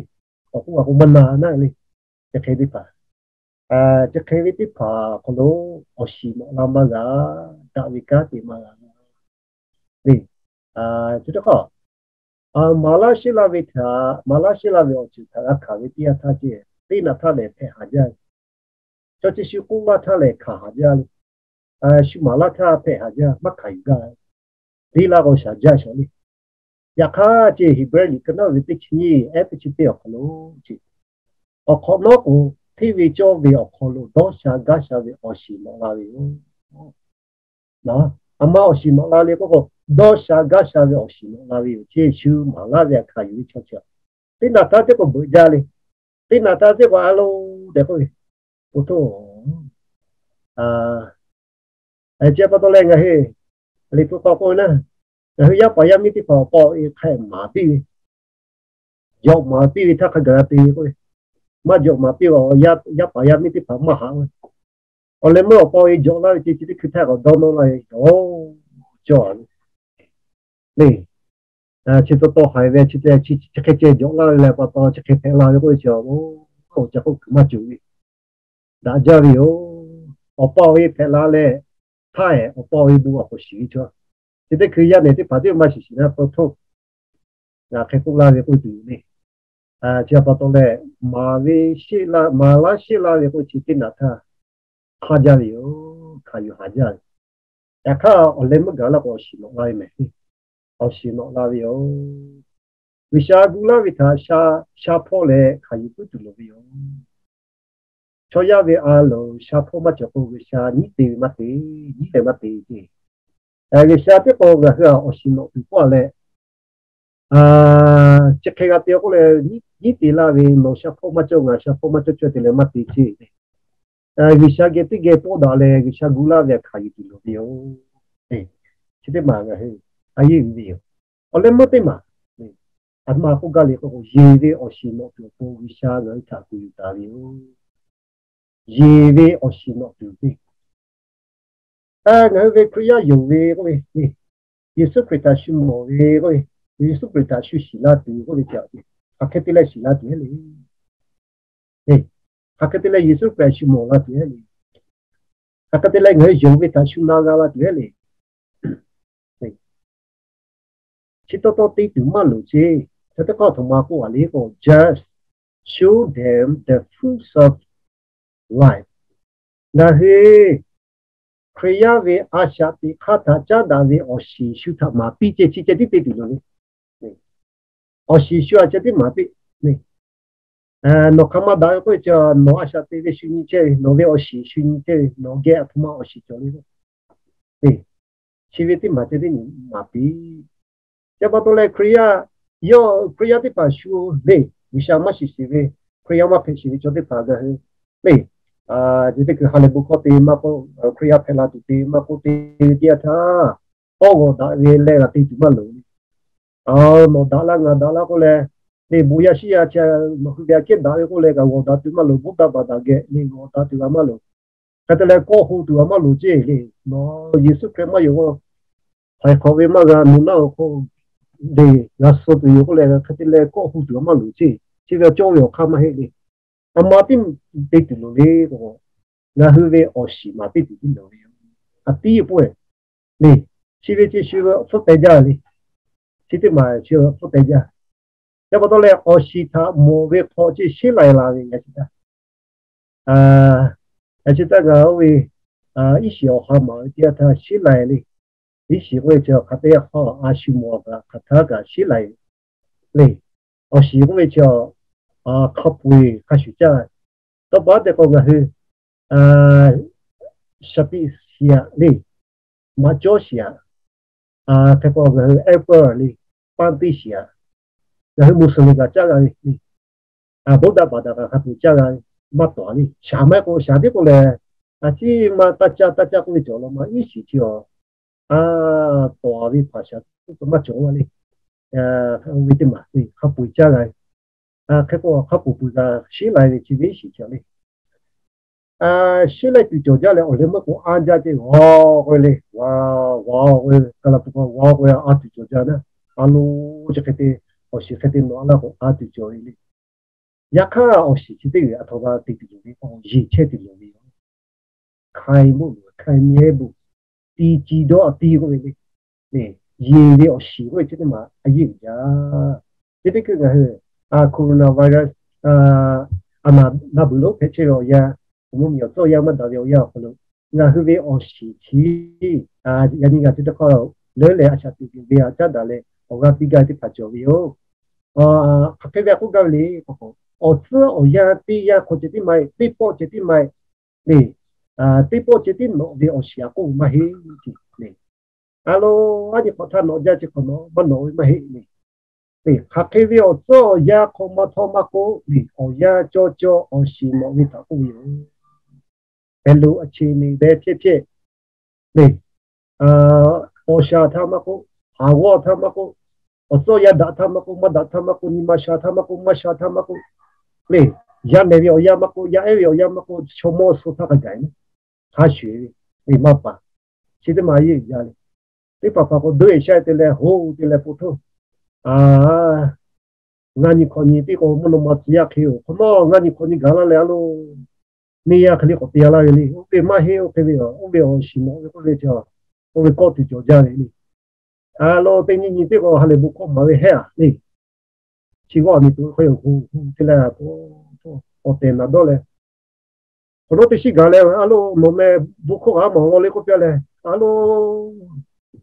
K'awꞈ k'oˆ a k'o maˇ na naˆ le. Chi hk'e teˇ hpaˍ, chi hk'e ve teˇ hpaˍ awˬ hk'aw lo awˬ shiˍ nawꞈ la maˇ g'a, daꞈ ve kanˉ te maˇ g'a le. Chi teˇ hk'aˇ, maˍ laˇ sheˆ laˇ ve htaꞈ, maˍ laˇ sheˆ laˇ ve awˬ ceuˬ htaꞈ g'a hkanˍ ve teˇ yanˇ htaˇ ceh, teˇ naꞈ htaˇ lehˬ hpehꞈ haˍ jaˇ ve, chaw chi shu k'oˆ laˇ htaˇ lehˬ hkanˍ haˍ jaˇ le. Shu maˍ laˇ htaˇ hpehꞈ haˍ jaˇ, maˇ hkanˍ yuˬ gaˇ ve, deˇ laˇ k'o shaˍ jaˇ shaˍ le. Yaꞈ hk'aˇ ceh Heˍbrehˇ liꞈ ka naˉ ve teˇ chi nyiˇ ehˉ teˇ chi teˇ awˬ hk'aw lo ceh, awˬ hk'awꞈ nawˉ k'o, hteˇ ve cawˇ ve awˬ hk'aw lo dawˇ sha gaˇ sha ve awˬ shiˍ nawꞈ la ve yoˬ. A ma awˬ shiˍ nawꞈ la le k'oˆ k'o, dawˇ sha gaˇ sha ve awˬ shiˍ nawꞈ la ve yoˬ. Chi shu maˍ laˇ ve htaꞈ hkanˍ yuˬ ve chaw chi, teˇ naꞈ htaˇ teˇ k'o beuꞈ jaˇ le. Teˇ naꞈ htaˇ teˇ k'o a lo tehꞈ k'oˆ ve, po htoˇ, chi pa taw leh ngaˬ hui liꞈ hpu hk'aw k'oˆ ve naˆ, ngaˬ hui yaˇ paˍ yaˇ miˇ teˇ hpaˍ awˬ pa awˬ e hk'a maˍ piˇ ve, jawꞈ maˍ piˇ ve htaˇ hk'a gaˬ la te ve k'oˆ ve, maˇ jawꞈ maˍ piˇ ve yaˇ paˍ yaˇ miˇ teˇ hpaˍ maˇ haꞈ ve, awˬ leh meuˇ awˬ pa awˬ e jawꞈ laˇ ve ceh chi teˇ hkui htaˇ k'awꞈ dawˇ nawˇ laˇ ve, cawˇ le. Chi taw taw haiˬ ve chi hk'e ceh jawꞈ laˇ ve leh pa taw chi hk'e hpehꞈ la ve k'oˆ ve chi, oˇ, ca k'oˆ kuiˬ maˇ cawˬ ve, daꞈ jaˇ ve yoˬ. Awˬ pa awˬ e hpehꞈ la leh, htaˇ ehˍ awˬ pa awˬ e bon awˬ k'awꞈ shiˍ ve chaw, chi teˇ hkui yaˇ nehˬ teˇ hpaˍ teˇ maˇ shiˍ shiˍ naˆ pa htoˇ, ngaˬ hk'e k'oˆ laˇ ve k'oˆ tuˬ le. Chi pa taw leh, maˍ ve, maˍ laˇ sheˆ laˇ ve k'oˆ chi teˇ naꞈ htaˇ hk'aˇ jaˇ ve yoˬ. Hkanˍ yuˬ haˍ jaˇ ve. Yaꞈ hk'aˇ awˬ leh meuˇ gaˬ laˇ k'o awˬ shiˍ nawꞈ la ve mehˍ. Awˬ shiˍ nawꞈ la ve yoˬ. G'uiˬsha gu laˇ ve htaꞈ sha hpawˇ leh hkanˍ yuˬ puiˉ tuˬ loˍ ve yoˬ. Chaw yaˇ ve a loˍ sha hpawˇ maˇ cawˬ k'o G'uiˬsha nyiˉ te ve maˇ te, nyiˉ leh maˇ te ce. G'uiˬsha teˇ k'o ngaˬ hui a awˬ shiˍ nawꞈ tuˬ pawˆ leh, chi hk'e g'a te k'oˆ leh, nyiˉ te laˇ ve, nawˬ sha hpawˇ maˇ cawˇ, ngaˬ sha hpawˇ maˇ cawˇ cawˇ te leh maˇ te ce. G'uiˬsha geh teˇ geh pawˆ daꞈ leh G'uiˬsha gu laˇ ve htaꞈ hkanˍ yuˬ tuˬ loˍ ve yoˬ. Chi teˇ maˬ ngaˬ hui a yeˇ uiˍ ve yoˬ. Awˬ leh meuˇ teˇ maˬ, a ma k'oˆ gaˇ le k'o, yeˬ ve awˬ shiˍ nawꞈ tuˬ awˬ pon G'uiˬsha ngaˬ hui htaꞈ kuˬ yuˬ taˍ ve yoˬ. Yeˬ ve awˬ shiˍ nawꞈ tuˬ ve, ngaˬ hui ve Hkriꞈ yaˇ yonˍ ve k'oˆ ve, Yeˍsuˆ Hkriꞈ htaꞈ shu mawˬ ve k'oˆ ve, Yeˍsuˆ Hkriꞈ htaꞈ shu shiˍ la tuˬ k'oˆ ve, hk'aˬ hk'e te leh shiˍ la tuˬ heˆ le. Hk'aˬ hk'e te leh Yeˍsuˆ Hkriꞈ shu mawˬ la tuˬ heˆ le. Hk'aˬ hk'e te leh ngaˬ hui yonˍ ve htaꞈ shu na g'a la tuˬ heˆ le. Chi taw taw te tuˬ maˇ loˍ ce. Chi teˇ hk'aˇ htoꞈ ma k'oˆ a le k'o, just show them the fruits of life. Ngaˬ hui Hkriꞈ yaˇ ve a shaꞈ teꞈ hk'aˇ htaꞈ caˉ daꞈ ve awˬ shiˍ shu htaꞈ maˍ piˇ ceh chi ceh tiˉ te tuˬ loˍ le. Awˬ shiˍ shu a ceh tiˉ maˍ piˇ le. Nawˬ hk'aˬ ma daꞈ ve k'oˆ ve chi, nawˬ a shaꞈ teꞈ ve shu nyi chehˇ ve, nawˬ ve awˬ shiˍ shu nyi chehˇ ve, nawˬ geh aˬ htoꞈ ma awˬ shiˍ cawˬ le. Chi ve teˇ maˬ ceh tiˉ maˍ piˇ. Chi pa taw leh Hkriꞈ yaˇ, yawˇ Hkriꞈ yaˇ teˇ hpaˍ shu le, G'uiˬsha maˇ shiˍ shiˍ ve, Hkriꞈ yaˇ maˇ hpehꞈ shiˍ ve chaw teˇ hpaˍ ngaˬ hui le, chi teˇ hkui ha lehˬ bon hkawˇ te maˇ k'oˆ, Hkriꞈ yaˇ hpehꞈ la tuˬ te maˇ k'oˆ te ve teˇ yanˇ htaˇ, tawˇ g'awˬ daꞈ ve leh g'a te tuˬ maˇ loˍ le. Nawˬ daꞈ laˇ ngaˬ daꞈ laˇ k'oˆ leh, le bon yaˇ shiˉ yaˇ chi nawˬ hui ve aꞈ kehˉ daꞈ ve k'oˆ leh kaꞈ g'awˬ daꞈ tuˬ maˇ loˍ, bon daꞈ baˬ daꞈ geh le g'awˬ daꞈ tuˬ g'a maˇ loˍ. Hk'e te leh kawˆ ho tuˬ g'a maˇ loˍ ceˇ le. Nawˬ Yeˍsuˆ Hkriꞈ maˇ yonˍ k'o, htaiˍ hk'awꞈ ve maˇ g'a, nu naˆ awˬ hk'aw le g'a suh tuˬ yoˬ k'oˆ leh, hk'e te leh kawˆ ho tuˬ g'a maˇ loˍ ceˇ. Chi ve cawˇ ve awˬ hk'aˇ maˇ heˆ le. A ma tiˉ te tuˬ loˍ le k'o, ngaˬ hui ve awˬ shiˍ maˍ piˇ tuˬ tiˉ loˍ ve yoˬ. A tiˉ pawehˇ le, chi ve chi shu ve hpfuhˆ teh jaˇ le. Chi teˇ maˬ chi hpfuhˆ teh jaˇ. Chi pa taw leh awˬ shiˍ htaꞈ mawˬ ve hk'aw chi sheˉ lai la ve yaꞈ chi taˇ, yaꞈ chi taˇ ngaˬ oˇ ve iˉ shiˍ awˬ ha maˍ ve teˇ yanˇ htaˇ sheˉ lai le. Iˉ shiˍ k'oˆ ve chi hk'aˬ teˇ hk'aˇ a shu mawˬ kaꞈ hk'aˬ htaˇ kaꞈ sheˉ lai le. Awˬ shiˍ k'oˆ ve chi hk'a peu-eˬ hk'a shuˍ caˇ. Tawˇ pa te k'o ngaˬ hui shaˍ tiꞈ shiˍ aꞈ le, maꞈ cawˇ shiˍ aꞈ, hk'e k'o ngaˬ hui April le, panˇ teˇ shiˍ aꞈ, ngaˬ hui Muslim kaꞈ caˇ g'a ve le, Buddha baˬ daꞈ kaꞈ hk'a peu-eˬ caˇ g'a ve, maˇ tawˍ le. Shaˍ maˇ heˆ k'o shaˍ tiˉ k'oˆ leh, a ciˉ ma taˇ caˇ taˇ caˇ k'oˆ ve cawˬ law ma iˉ shiˍ chi a, a, tawˍ ve hpaˍ shaˍ tiˉ k'oˆ maˇ cawˬ a le. Ve teˇ maˬ hk'a peu-eˬ caˇ g'a ve, hk'e k'o hk'a peu-eˬ kaꞈ sheˉ lai ve chi ve iˉ shiˍ chi le. Sheˉ lai tuˬ cawˬ jaˇ leh awˬ leh meuˇ k'o anˇ jaˇ ce g'aw k'oˆ ve le, g'aw k'oˆ ve, ka la pu k'o g'aw k'oˆ ve a tuˬ cawˬ jaˇ naˆ. a lo, chi hk'e te, awˬ shiˍ hk'e te nawꞈ laˇ k'o a tuˬ cawˬ ve le. Yaꞈ hk'aˇ awˬ shiˍ chi teˇ g'uiˬ a htaꞈ g'a te tuˬ loˍ ve, awˬ yeˬ chehˇ tuˬ loˍ ve yoˬ. Hk'ai moˆ loˍ, hk'ai nyehˇ boˬ, ti ci dawˇ a ti k'oˆ ve le. Yeˬ ve awˬ shiˍ k'oˆ ve chi teˇ maˬ a yeˇ uiˍ jaˇ. Chi teˇ hkui ngaˬ hui coronavirus a naˍ baˬ lonˉ hpehꞈ chehˇ ve awˬ yanˇ, awˬ mvuhˇ miˬ awˬ tcuhˉ awˬ yanˇ maˇ daꞈ ve awˬ yanˇ awˬ hk'aw lo, ngaˬ hui ve awˬ shiˍ chi yaꞈ nyi ngaˬ hui teˇ hk'aˇ leuˉ leh a shaꞈ teꞈ ve a caˉ daꞈ leh awˬ g'aˇ piˇ gaˇ teˇ hpaˍ cawˬ ve yoˬ. Hk'aˬ hk'e ve a k'oˆ gaˇ ve le k'o, awˬ tcuhˉ awˬ yanˇ teˇ yanˇ hk'aw ceh tiˉ maˇ heˆ, teˇ pawˆ ceh tiˉ maˇ heˆ le. Teˇ pawˆ ceh tiˉ nawꞈ ve awˬ shiˍ a k'oˆ ve maˇ heˆ ce le. A lo, a nyi hk'awꞈ htaˇ nawꞈ jaˇ ce hk'awꞈ nawꞈ maˇ nawꞈ ve maˇ heˆ le. Hk'aˬ hk'e ve awˬ tcuhˉ awˬ yanˇ hk'aw ma htawˇ maˇ k'oˆ le, awˬ yanˇ cawˇ cawˇ awˬ shiˍ nawꞈ ve htaꞈ k'oˆ ve yoˬ. ဘယ်လိုအခြေအနေပဲဖြစ်ဖြစ် le, awˬ shaˍ htaˇ maˇ k'oˆ, haˍ g'awˇ htaˇ maˇ k'oˆ, awˬ tcuhˉ awˬ yanˇ daꞈ htaˇ maˇ k'oˆ, maˇ daꞈ htaˇ maˇ k'oˆ, nyi ma sha htaˇ maˇ k'oˆ, maˇ sha htaˇ maˇ k'oˆ le, yaˇ nehˬ ve awˬ yanˇ maˇ k'oˆ, yaˇ ehˉ ve awˬ yanˇ maˇ k'oˆ, chaw mawˇ suh htaˇ hk'a gaˬ e le, hk'a shuˍ ve le maˇ paˍ, chi teˇ maˬ yeˇ uiˍ jaˇ le. Teˇ hpaˍ hpaˍ k'o doˆ e sha te leh ho te leh po htoˇ, a, ngaˇ nyi hkawꞈ nyi teˇ k'o mvuhˇ naw ma tcuh yaˇ hk'e-oˬ, hk'awꞈ nawˉ ngaˇ nyi hkawꞈ nyi gaˬ laˇ leh a lo, neˇ yaˇ hk'e le k'awꞈ te a laˇ ve le. Oˇ ve maˇ heˆ, oˇ hk'e ve, oˇ ve awˬ shiˍ nawꞈ ve k'oˆ ve chi, oˇ ve kawˆ tuˬ cawˬ jaˇ ve le. A lo, teˇ nyi nyi teˇ k'o ha lehˬ bon hkawˇ maˍ ve hehˉ a le. Chi g'awˇ a miˬ tuˬ hk'e-oˬ, hu hu te leh k'awꞈ tehˬ naˍ dawˇ leh, hk'awꞈ nawˉ teˇ shiˉ gaˬ leh a lo, nawˬ meh bon hkawˇ g'a mawˬ law le k'oˆ piˇ leh, a lo,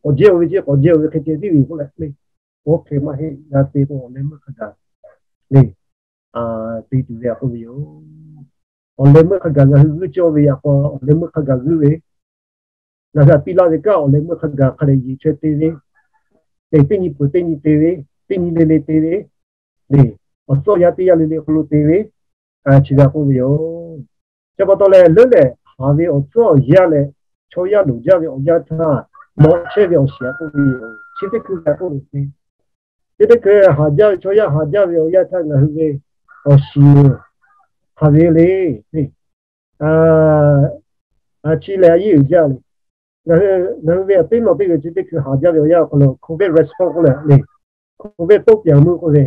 k'awꞈ jehˇ-oˬ ve ce, k'awꞈ jehˇ-oˬ ve hk'e ceh tiˉ ve k'oˆ leh le. Oˇ hk'e maˇ heˆ, g'a te k'o awˬ leh meuˇ hk'a gaˬ le, a, te tuˬ ve a k'oˆ ve yoˬ. Awˬ leh meuˇ hk'a gaˬ ngaˬ hui g'uiˇ cawˇ ve yaꞈ k'aw awˬ leh meuˇ hk'a gaˬ g'uiˇ ve, ngaˬ hui a piˇ laˇ ve kaꞈ awˬ leh meuˇ hk'a gaˬ hk'a leh yeˬ chaweh te ve, teˇ nyi peuˬ teˇ nyi te ve, teˇ nyi le le te ve le, awˬ tcuhˉ awˬ yanˇ teˇ yanˇ le le hk'aw lo te ve, chi g'a k'oˆ ve yoˬ. Chi pa taw leh leuˉ lehˬ haˍ ve awˬ tcuhˉ awˬ yanˇ leh chaw yaˇ loˍ jaˇ ve awˬ yanˇ htaˇ, nawꞈ chehˇ ve awˬ shiˍ a k'oˆ ve yoˬ. Chi teˇ hkui g'a k'oˆ ve le. Chi teˇ hkui haˍ jaˇ ve chaw yaˇ haˍ jaˇ ve awˬ yanˇ htaˇ ngaˬ hui ve awˬ shiˍ hk'aˬ ve le. Chi lehˬ a yeˇ uiˍ jaˇ le. Ngaˬ hui ve a teˇ nawˬ teˇ g'aˇ chi teˇ hkui haˍ jaˇ ve awˬ yanˇ awˬ hk'aw lo COVID response k'oˆ leh le, COVID တုံ့ပြန်မှု k'oˆ ve,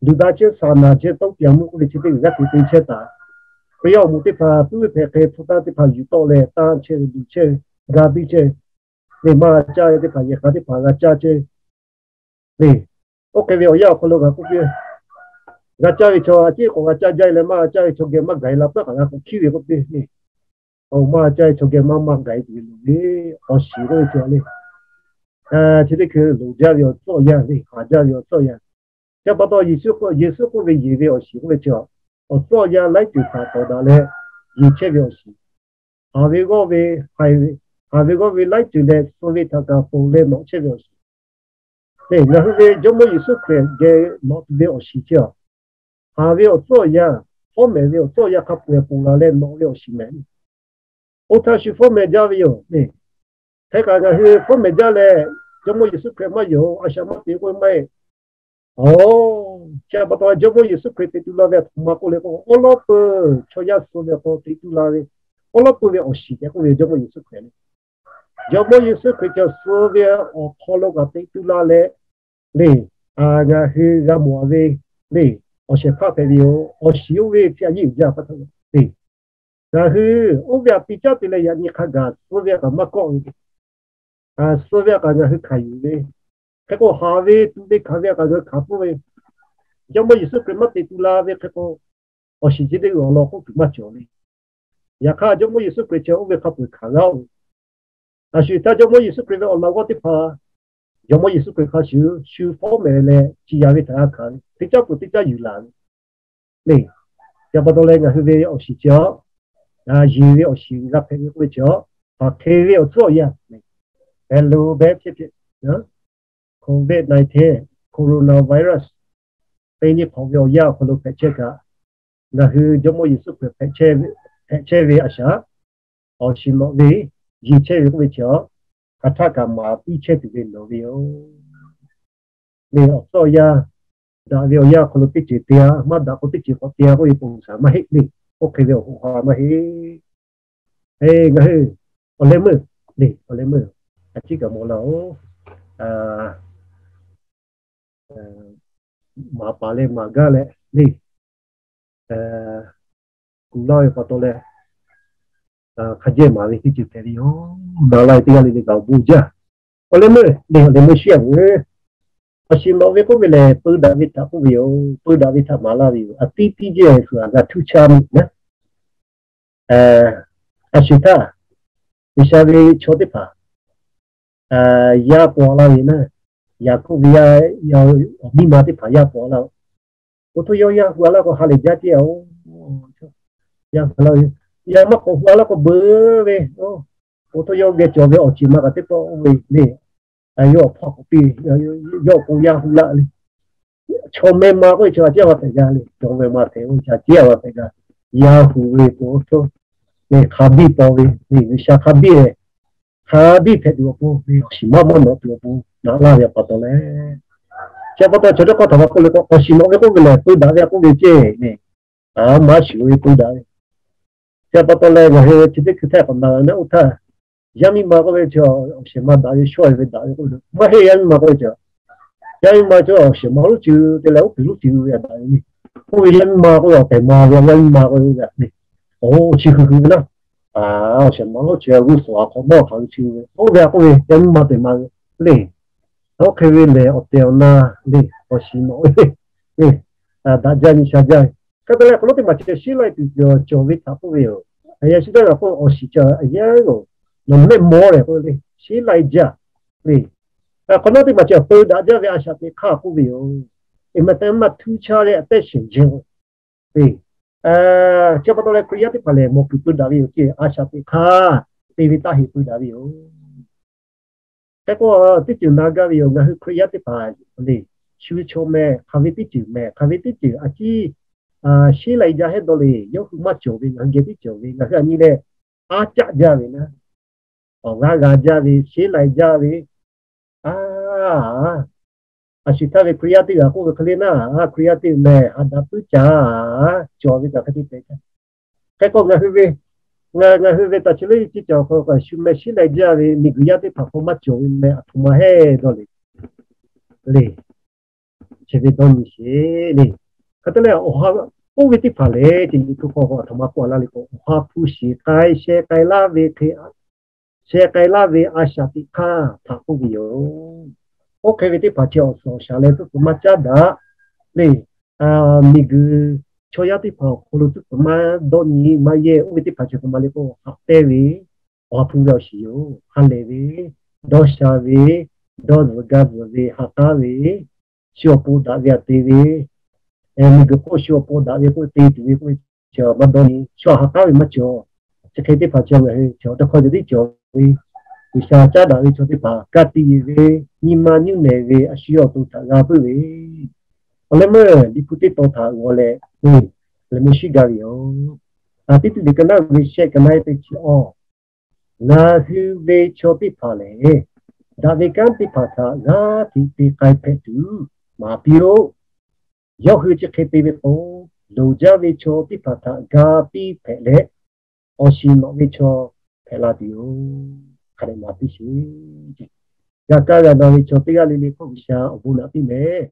လူသားချင်းစာနာခြင်း တုံ့ပြန်မှု k'oˆ ve chi teˇ g'aˇ g'aˇ te te chehˇ taˍ. Hkriꞈ yaˇ awˬ moˍ teˇ hpaˍ puiˉ hpehꞈ hk'e hpu tanˇ teˇ hpaˍ yuˬ tawˆ leh tanˇ chehˇ ve, luˬ chehˇ ve, ga piˇ chehˇ ve, maˇ g'a caˇ ve teˇ hpaˍ yehˬ k'a teˇ hpaˍ g'a caˇ chehˇ ve le. Oˇ hk'e ve awˬ yanˇ awˬ hk'aw lo ngaˬ k'oˆ piˇ, g'a caˇ ve chaw a ciˉ k'awꞈ g'a caˇ jaˇ leh maˇ g'a caˇ ve chaw geh maˇ gaˬ e la peuˬ k'aꞈ g'a k'awꞈ hkiˉ ve k'oˆ piˇ le. Awˬ maˇ caˇ ve chaw geh maˇ maˇ gaˬ e tuˬ ve loˍ ve, awˬ shiˍ k'oˆ ve chaw le. Chi teˇ hkui loˍ jaˇ ve awˬ tcuhˉ awˬ yanˇ le, haˍ jaˇ ve awˬ tcuhˉ awˬ yanˇ. Chi pa taw Yeˍsuˆ k'oˆ, Yeˍsuˆ k'oˆ ve yeˬ ve awˬ shiˍ k'oˆ ve chi, awˬ tcuhˉ awˬ yanˇ laiˉ ceuˬ htaꞈ tawˍ daꞈ leh yeˬ chehˇ ve awˬ shiˍ. Haˍ ve g'awˇ ve, haˍ ve g'awˇ ve laiˉ ceuˬ leh suh ve htaꞈ kaꞈ ponˬ leh nawꞈ chehˇ ve awˬ shiˍ. Ngaˬ hui ve Jawˇmawˇ Yeˍsuˆ Hkriꞈ geh nawꞈ tuˬ ve awˬ shiˍ chi a, haˍ ve awˬ tcuhˉ awˬ yanˇ, fawˉ mehˍ ve awˬ tcuhˉ awˬ yanˇ hk'a peu-eˬ ponˬ laˬ leh nawꞈ ve awˬ shiˍ mehˍ. Oˇ htaˇ shu fawˉ mehˍ jaˇ ve yoˬ le. Hk'e kaꞈ ngaˬ hui fawˉ mehˍ jaˇ leh, Jawˇmawˇ Yeˍsuˆ Hkriꞈ maˇ yonˍ, a shaꞈ maˇ te k'oˆ ve maˇ heˆ. Aˬ, chi pa taw Jawˇmawˇ Yeˍsuˆ Hkriꞈ teꞈ tu la ve a htoꞈ ma k'oˆ le k'o, awˉ lawˉ peuˬ chaw yaˇ suh ve k'o teꞈ tu la ve, awˉ lawˉ peuˬ ve awˬ shiˍ tehꞈ k'oˆ ve Jawˇmawˇ Yeˍsuˆ Hkriꞈ le. Jawˇmawˇ Yeˍsuˆ Hkriꞈ chaw suh ve awˬ hk'aw lo kaꞈ teꞈ tu la leh le, ngaˬ hui g'a mawˬ ve le, awˬ shehˍ hpaˇ hpehꞈ ve yoˬ. Awˬ shiˍ oˇ ve htaꞈ a yeˇ uiˍ jaˇ pa taw le. Ngaˬ hui oˇ ve htaꞈ te caˉ te leh yaꞈ nyi hk'a gaˬ suh ve kaꞈ maˇ kawˆ ve, suh ve kaꞈ ngaˬ hui hkanˍ yuˬ ve. Hk'e k'o haˍ ve tu ve hkanˍ ve kaꞈ ngaˬ hui hkanˍ pfuhˇ ve, Jawˇmawˇ Yeˍsuˆ Hkriꞈ maˇ teꞈ tu la ve hk'e k'o, awˬ shiˍ chi teˇ g'uiˬ awˬ lawn k'oˆ tuˬ maˇ cawˬ le. Yaꞈ hk'aˇ Jawˇmawˇ Yeˍsuˆ Hkriꞈ chi oˇ ve hk'a peu-eˬ hkanˍ g'aˇ-oˬ. A shu htaˇ Jawˇmawˇ Yeˍsuˆ Hkriꞈ ve awˬ laꞈ g'awˇ teˇ hpaˍ, Jawˇmawˇ Yeˍsuˆ Hkriꞈ hk'a shuˍ shu fawˉ mehˍ leh ciˍ yanˍ ve htaꞈ g'a hkanˍ ve, teˇ caˉ peuˬ teˇ caˉ yuˬ laˬ ve le. Chi pa taw leh ngaˬ hui ve awˬ shiˍ chi a, yeˬ ve awˬ shiˍ g'a hpehꞈ ve k'oˆ ve chi a, hk'aˬ hk'e ve awˬ tcuhˉ awˬ yanˇ, ဘယ်လိုပဲဖြစ်ဖြစ် COVID nineteen, coronavirus, teˇ nyi hk'awꞈ ve awˬ yanˇ awˬ hk'aw lo hpehꞈ chehˇ kaꞈ, ngaˬ hui Jawˇmawˇ Yeˍsuˆ Hkriꞈ hpehꞈ chehˇ ve a shaꞈ, awˬ shiˍ nawꞈ ve, yeˬ chehˇ ve k'oˆ ve chi a, hk'aˬ htaˆ kaꞈ maˍ piˇ chehˇ tuˬ ve lawˬ ve yoˬ. Ve awˬ tcuhˉ awˬ yanˇ, daꞈ ve awˬ yanˇ awˬ hk'aw lo teˇ ceuˬ te-a, maˇ daꞈ k'o teˇ ceuˬ k'awꞈ te-a k'oˆ ve ponˬ shaˍ maˇ heˆ le. Oˇ hk'e ve awˬ hoꞈ ha maˇ heˆ. Ngaˬ hui awˬ leh meuˇ le, awˬ leh meuˇ a ciˉ kaꞈ mawˬ laˇ-oˬ. maˍ paˍ leh maˍ gaˇ leh le, kuˬ laˇ ve pa taw leh, hk'a jehˇ maˍ ve teˇ ceuˬ hpehꞈ ve yoˬ. Maˍ laˇ ve teˇ g'aˇ le le kaꞈ awˬ bon jaˇ. Awˬ leh meuˇ le, awˬ leh meuˇ shiˉ a veuˬ. Awˬ shiˍ nawꞈ ve k'oˆ ve lehˬ, peu daꞈ ve htaꞈ k'oˆ ve yoˬ. Peu daꞈ ve htaꞈ maˍ laˇ ve yoˬ. A tiˉ tiˉ jehˇ hk'aˬ g'a htuˇ chaˇ meuꞈ naˉ, a shu htaˇ G'uiˬsha ve chaw teˇ hpaˍ yaˇ paw laˇ ve naˉ, Yaˍkoˆ ve yaˇ, awˬ miˇ ma teˇ hpaˍ yaˇ paw laˇ-oˬ. Oˇ htaˇ yawˇ yaˇ hu a laˇ k'o ha lehˬ jaˇ ceˇ-oˬ. Yaˇ hu a laˇ ve, yaˇ maˇ k'awꞈ hu a laˇ k'o beuꞈ ve, oˇ htaˇ yawˇ geh cawˬ ve awˬ ceˬ ma kaꞈ teˇ pawˆ oˇ ve le. Yawˇ awˬ hpawˇ k'awꞈ piˇ ve, yawˇ k'o yaˇ hu laˇ le. Chaw meh ma k'oˆ ve chi a ciˉ a va hpehꞈ g'a le. Chaw meh ma hpehꞈ ve chi a ciˉ a va hpehꞈ g'a. Yaˇ hu ve k'o oˇ htaˇ hk'a biˇ paw ve, G'uiˬsha hk'a biˇ leh, hk'a biˇ hpehꞈ tuˬ awˬ pon, awˬ shiˍ maˇ maˇ nawꞈ tuˬ awˬ pon naꞈ laˇ ve pa taw leh, chi pa taw chaw teˇ hkawˇ htaꞈ maˇ k'oˆ le k'o, awˬ shiˍ nawꞈ ve k'oˆ ve lehˬ peu daꞈ ve a k'oˆ ve ceˇ le. A maˇ shuˍ ve peu daꞈ ve. Chi pa taw leh ngaˬ hui chi teˇ hkui htaˇ k'awꞈ na na oˇ htaˇ, yaˇ miˇ ma k'oˆ ve chi awˬ shehˍ ma daꞈ ve shawˉ ve daꞈ ve k'oˆ ve, maˇ heˆ. Yaˇ miˇ ma k'oˆ ve chi, yaˇ miˇ ma chi awˬ shehˍ ma lonˉ ceuˬ te leh oˇ peˬ lonˉ ceuˬ ve daꞈ ve le. Oˇ ve yaˇ miˇ ma k'oˆ ve awˬ tehˬ ma ve yaˇ miˇ ma k'oˆ ve le. Oˇ chi hui hui ve naˉ, awˬ shehˍ ma lonˉ ceuˬ g'uˇ suhˍ a hk'awꞈ nawˉ hk'aˬ ve chi ve oˇ ve a k'oˆ ve yaˇ miˇ ma tehˬ ma ve le. Oˇ hk'e ve lehˬ awˬ tehˬ awˬ na le, awˬ shiˍ nawꞈ ve le, daꞈ jaˇ nyi sha jaˇ ve. Hk'e te leh hk'awꞈ nawˉ teˇ maˬ chi sheˉ lai tuˬ cawˬ ve htaꞈ k'oˆ ve yoˬ. A yaˇ shiˉ daꞈ g'a k'oˆ awˬ shiˍ chi a yaˇ yoˬ. Nawˬ mehˆ mawˇ lehˬ k'oˆ le, sheˉ lai jaˇ le. Hk'awꞈ nawˉ teˇ maˬ chi peu daꞈ jaˇ ve a shaꞈ teꞈ hk'aˇ k'oˆ ve yoˬ. Eˬ, maˇ te maˇ htuˇ chaˇ leh a tehˉ shehˍ jehˇ ve chi pa taw leh Hkriꞈ yaˇ teˇ hpaˍ lehˬ mawˬ kuiˬ peu daꞈ ve yoˬ ceˇ. A shaꞈ teꞈ hk'aˇ te ve taˇ heꞈ peu daꞈ ve yoˬ. Hk'e k'o, teˇ ceuˬ na gaˇ ve yoˬ. Ngaˬ hui Hkriꞈ yaˇ teˇ hpaˍ le, shu ve chaw meh hk'aˬ ve teˇ ceuˬ meh hk'aˬ ve teˇ ceuˬ a ciˉ sheˉ lai jaˇ hehˉ dawˇ le. Yawˇ hui maˇ cawˬ ve ngaˬ hui geh tiˉ cawˬ ve, ngaˬ hui a nyi leh aˉ caˆ jaˇ ve naˉ, awˬ g'aˇ g'a jaˇ ve, sheˉ lai jaˇ ve, a, a shu htaˇ ve Hkriꞈ yaˇ teˇ g'aˇ k'oˆ ve hk'e le naˉ, Hkriꞈ yaˇ teˇ meh haꞈ daꞈ puiˉ caˇ, cawˬ ve kaꞈ hk'e te te ca. Hk'e k'o ngaˬ hui ve, ngaˬ hui ve taꞈ chi leuˉ ciˇ cawˬ hk'aw kaꞈ shu meh sheˉ lai jaˇ ve miˬguiˬ yaˇ teˇ hpaˍ hk'aw maˇ cawˬ ve meh a htoꞈ ma hehˉ dawˇ le, le, chi ve dawˇ nyi sheˍ le. Hk'e te leh, oˇ ve teˇ hpaˍ lehˬ, chi nyi hpu hk'aw a htoꞈ ma k'oˆ a laˇ le k'o, awˬ ha hpu shiˍ k'ai sheh k'ai laˇ ve hk'e, sheh k'ai laˇ ve a shaꞈ teꞈ hk'aˇ htaꞈ k'oˆ ve yoˬ. Oˇ hk'e ve teˇ hpaˍ chi awˬ suhˍ awˬ shaˍ leh tcuhˉ kuiˬ maˇ caˉ daꞈ le. Miˬguiˬ chaw yaˇ teˇ hpaˍ awˬ hk'aw lo tcuhˉ kuiˬ maˇ dawˇ nyi maˇ yehˇ. Oˇ ve teˇ hpaˍ chi htoꞈ ma le k'o, haꞈ pehnˇ ve, awˬ ha hpu ve awˬ shiˍ yoˬ. Ha lehˬ ve, dawˇ sha ve, dawˇ zuhˬ gaˇ zuhˬ ve, ha k'aˉ ve, shu awˬ pon daꞈ ve aꞈ te ve, miˬguiˬ hk'oˆ shu awˬ pon daꞈ ve k'oˆ te tuˬ ve k'oˆ ve, maˇ dawˇ nyi, shu aꞈ ha k'aˉ ve maˇ cawˬ. Chi hk'e teˇ hpaˍ chi ngaˬ hui chi awˬ teˇ hk'awꞈ cawˬ tiˉ cawˬ ve, G'uiˬsha caˉ daꞈ ve chaw teˇ hpaˍ ka tiꞈ yeˬ ve, nyi ma nyuˇ nehˬ ve a shu yawˇ awˬ to htaꞈ g'a puiˉ ve, awˬ leh meuˇ Liꞈ hpu teˇ tawn htaꞈ g'aw leh, leh meuˇ shiˉ gaˇ ve yoˬ. Tiˇ tuꞈ liꞈ ka naˆ ve shehˆ ka naˆ teˇ chi awˬ, ngaˬ hui ve chaw teˇ hpaˍ lehˬ, daꞈ ve kanˉ teˇ hpaˍ htaꞈ g'aˇ hteꞈ te k'ai hpehꞈ tuˬ maˍ piˇ-oˆ. Yawˇ hui chi hk'e te ve k'o, loˍ jaˇ ve chaw teˇ hpaˍ htaꞈ ga piˇ hpehꞈ leh, awˬ shiˍ nawꞈ ve chaw hpehꞈ la tuˬ yoˬ. Hk'a dehꞈ maˍ piˇ sheˍ. G'a kaˇ g'a na ve chaw teˇ g'aˇ le le hk'oˆ G'uiˬsha awˬ bon naꞈ piˇ meh.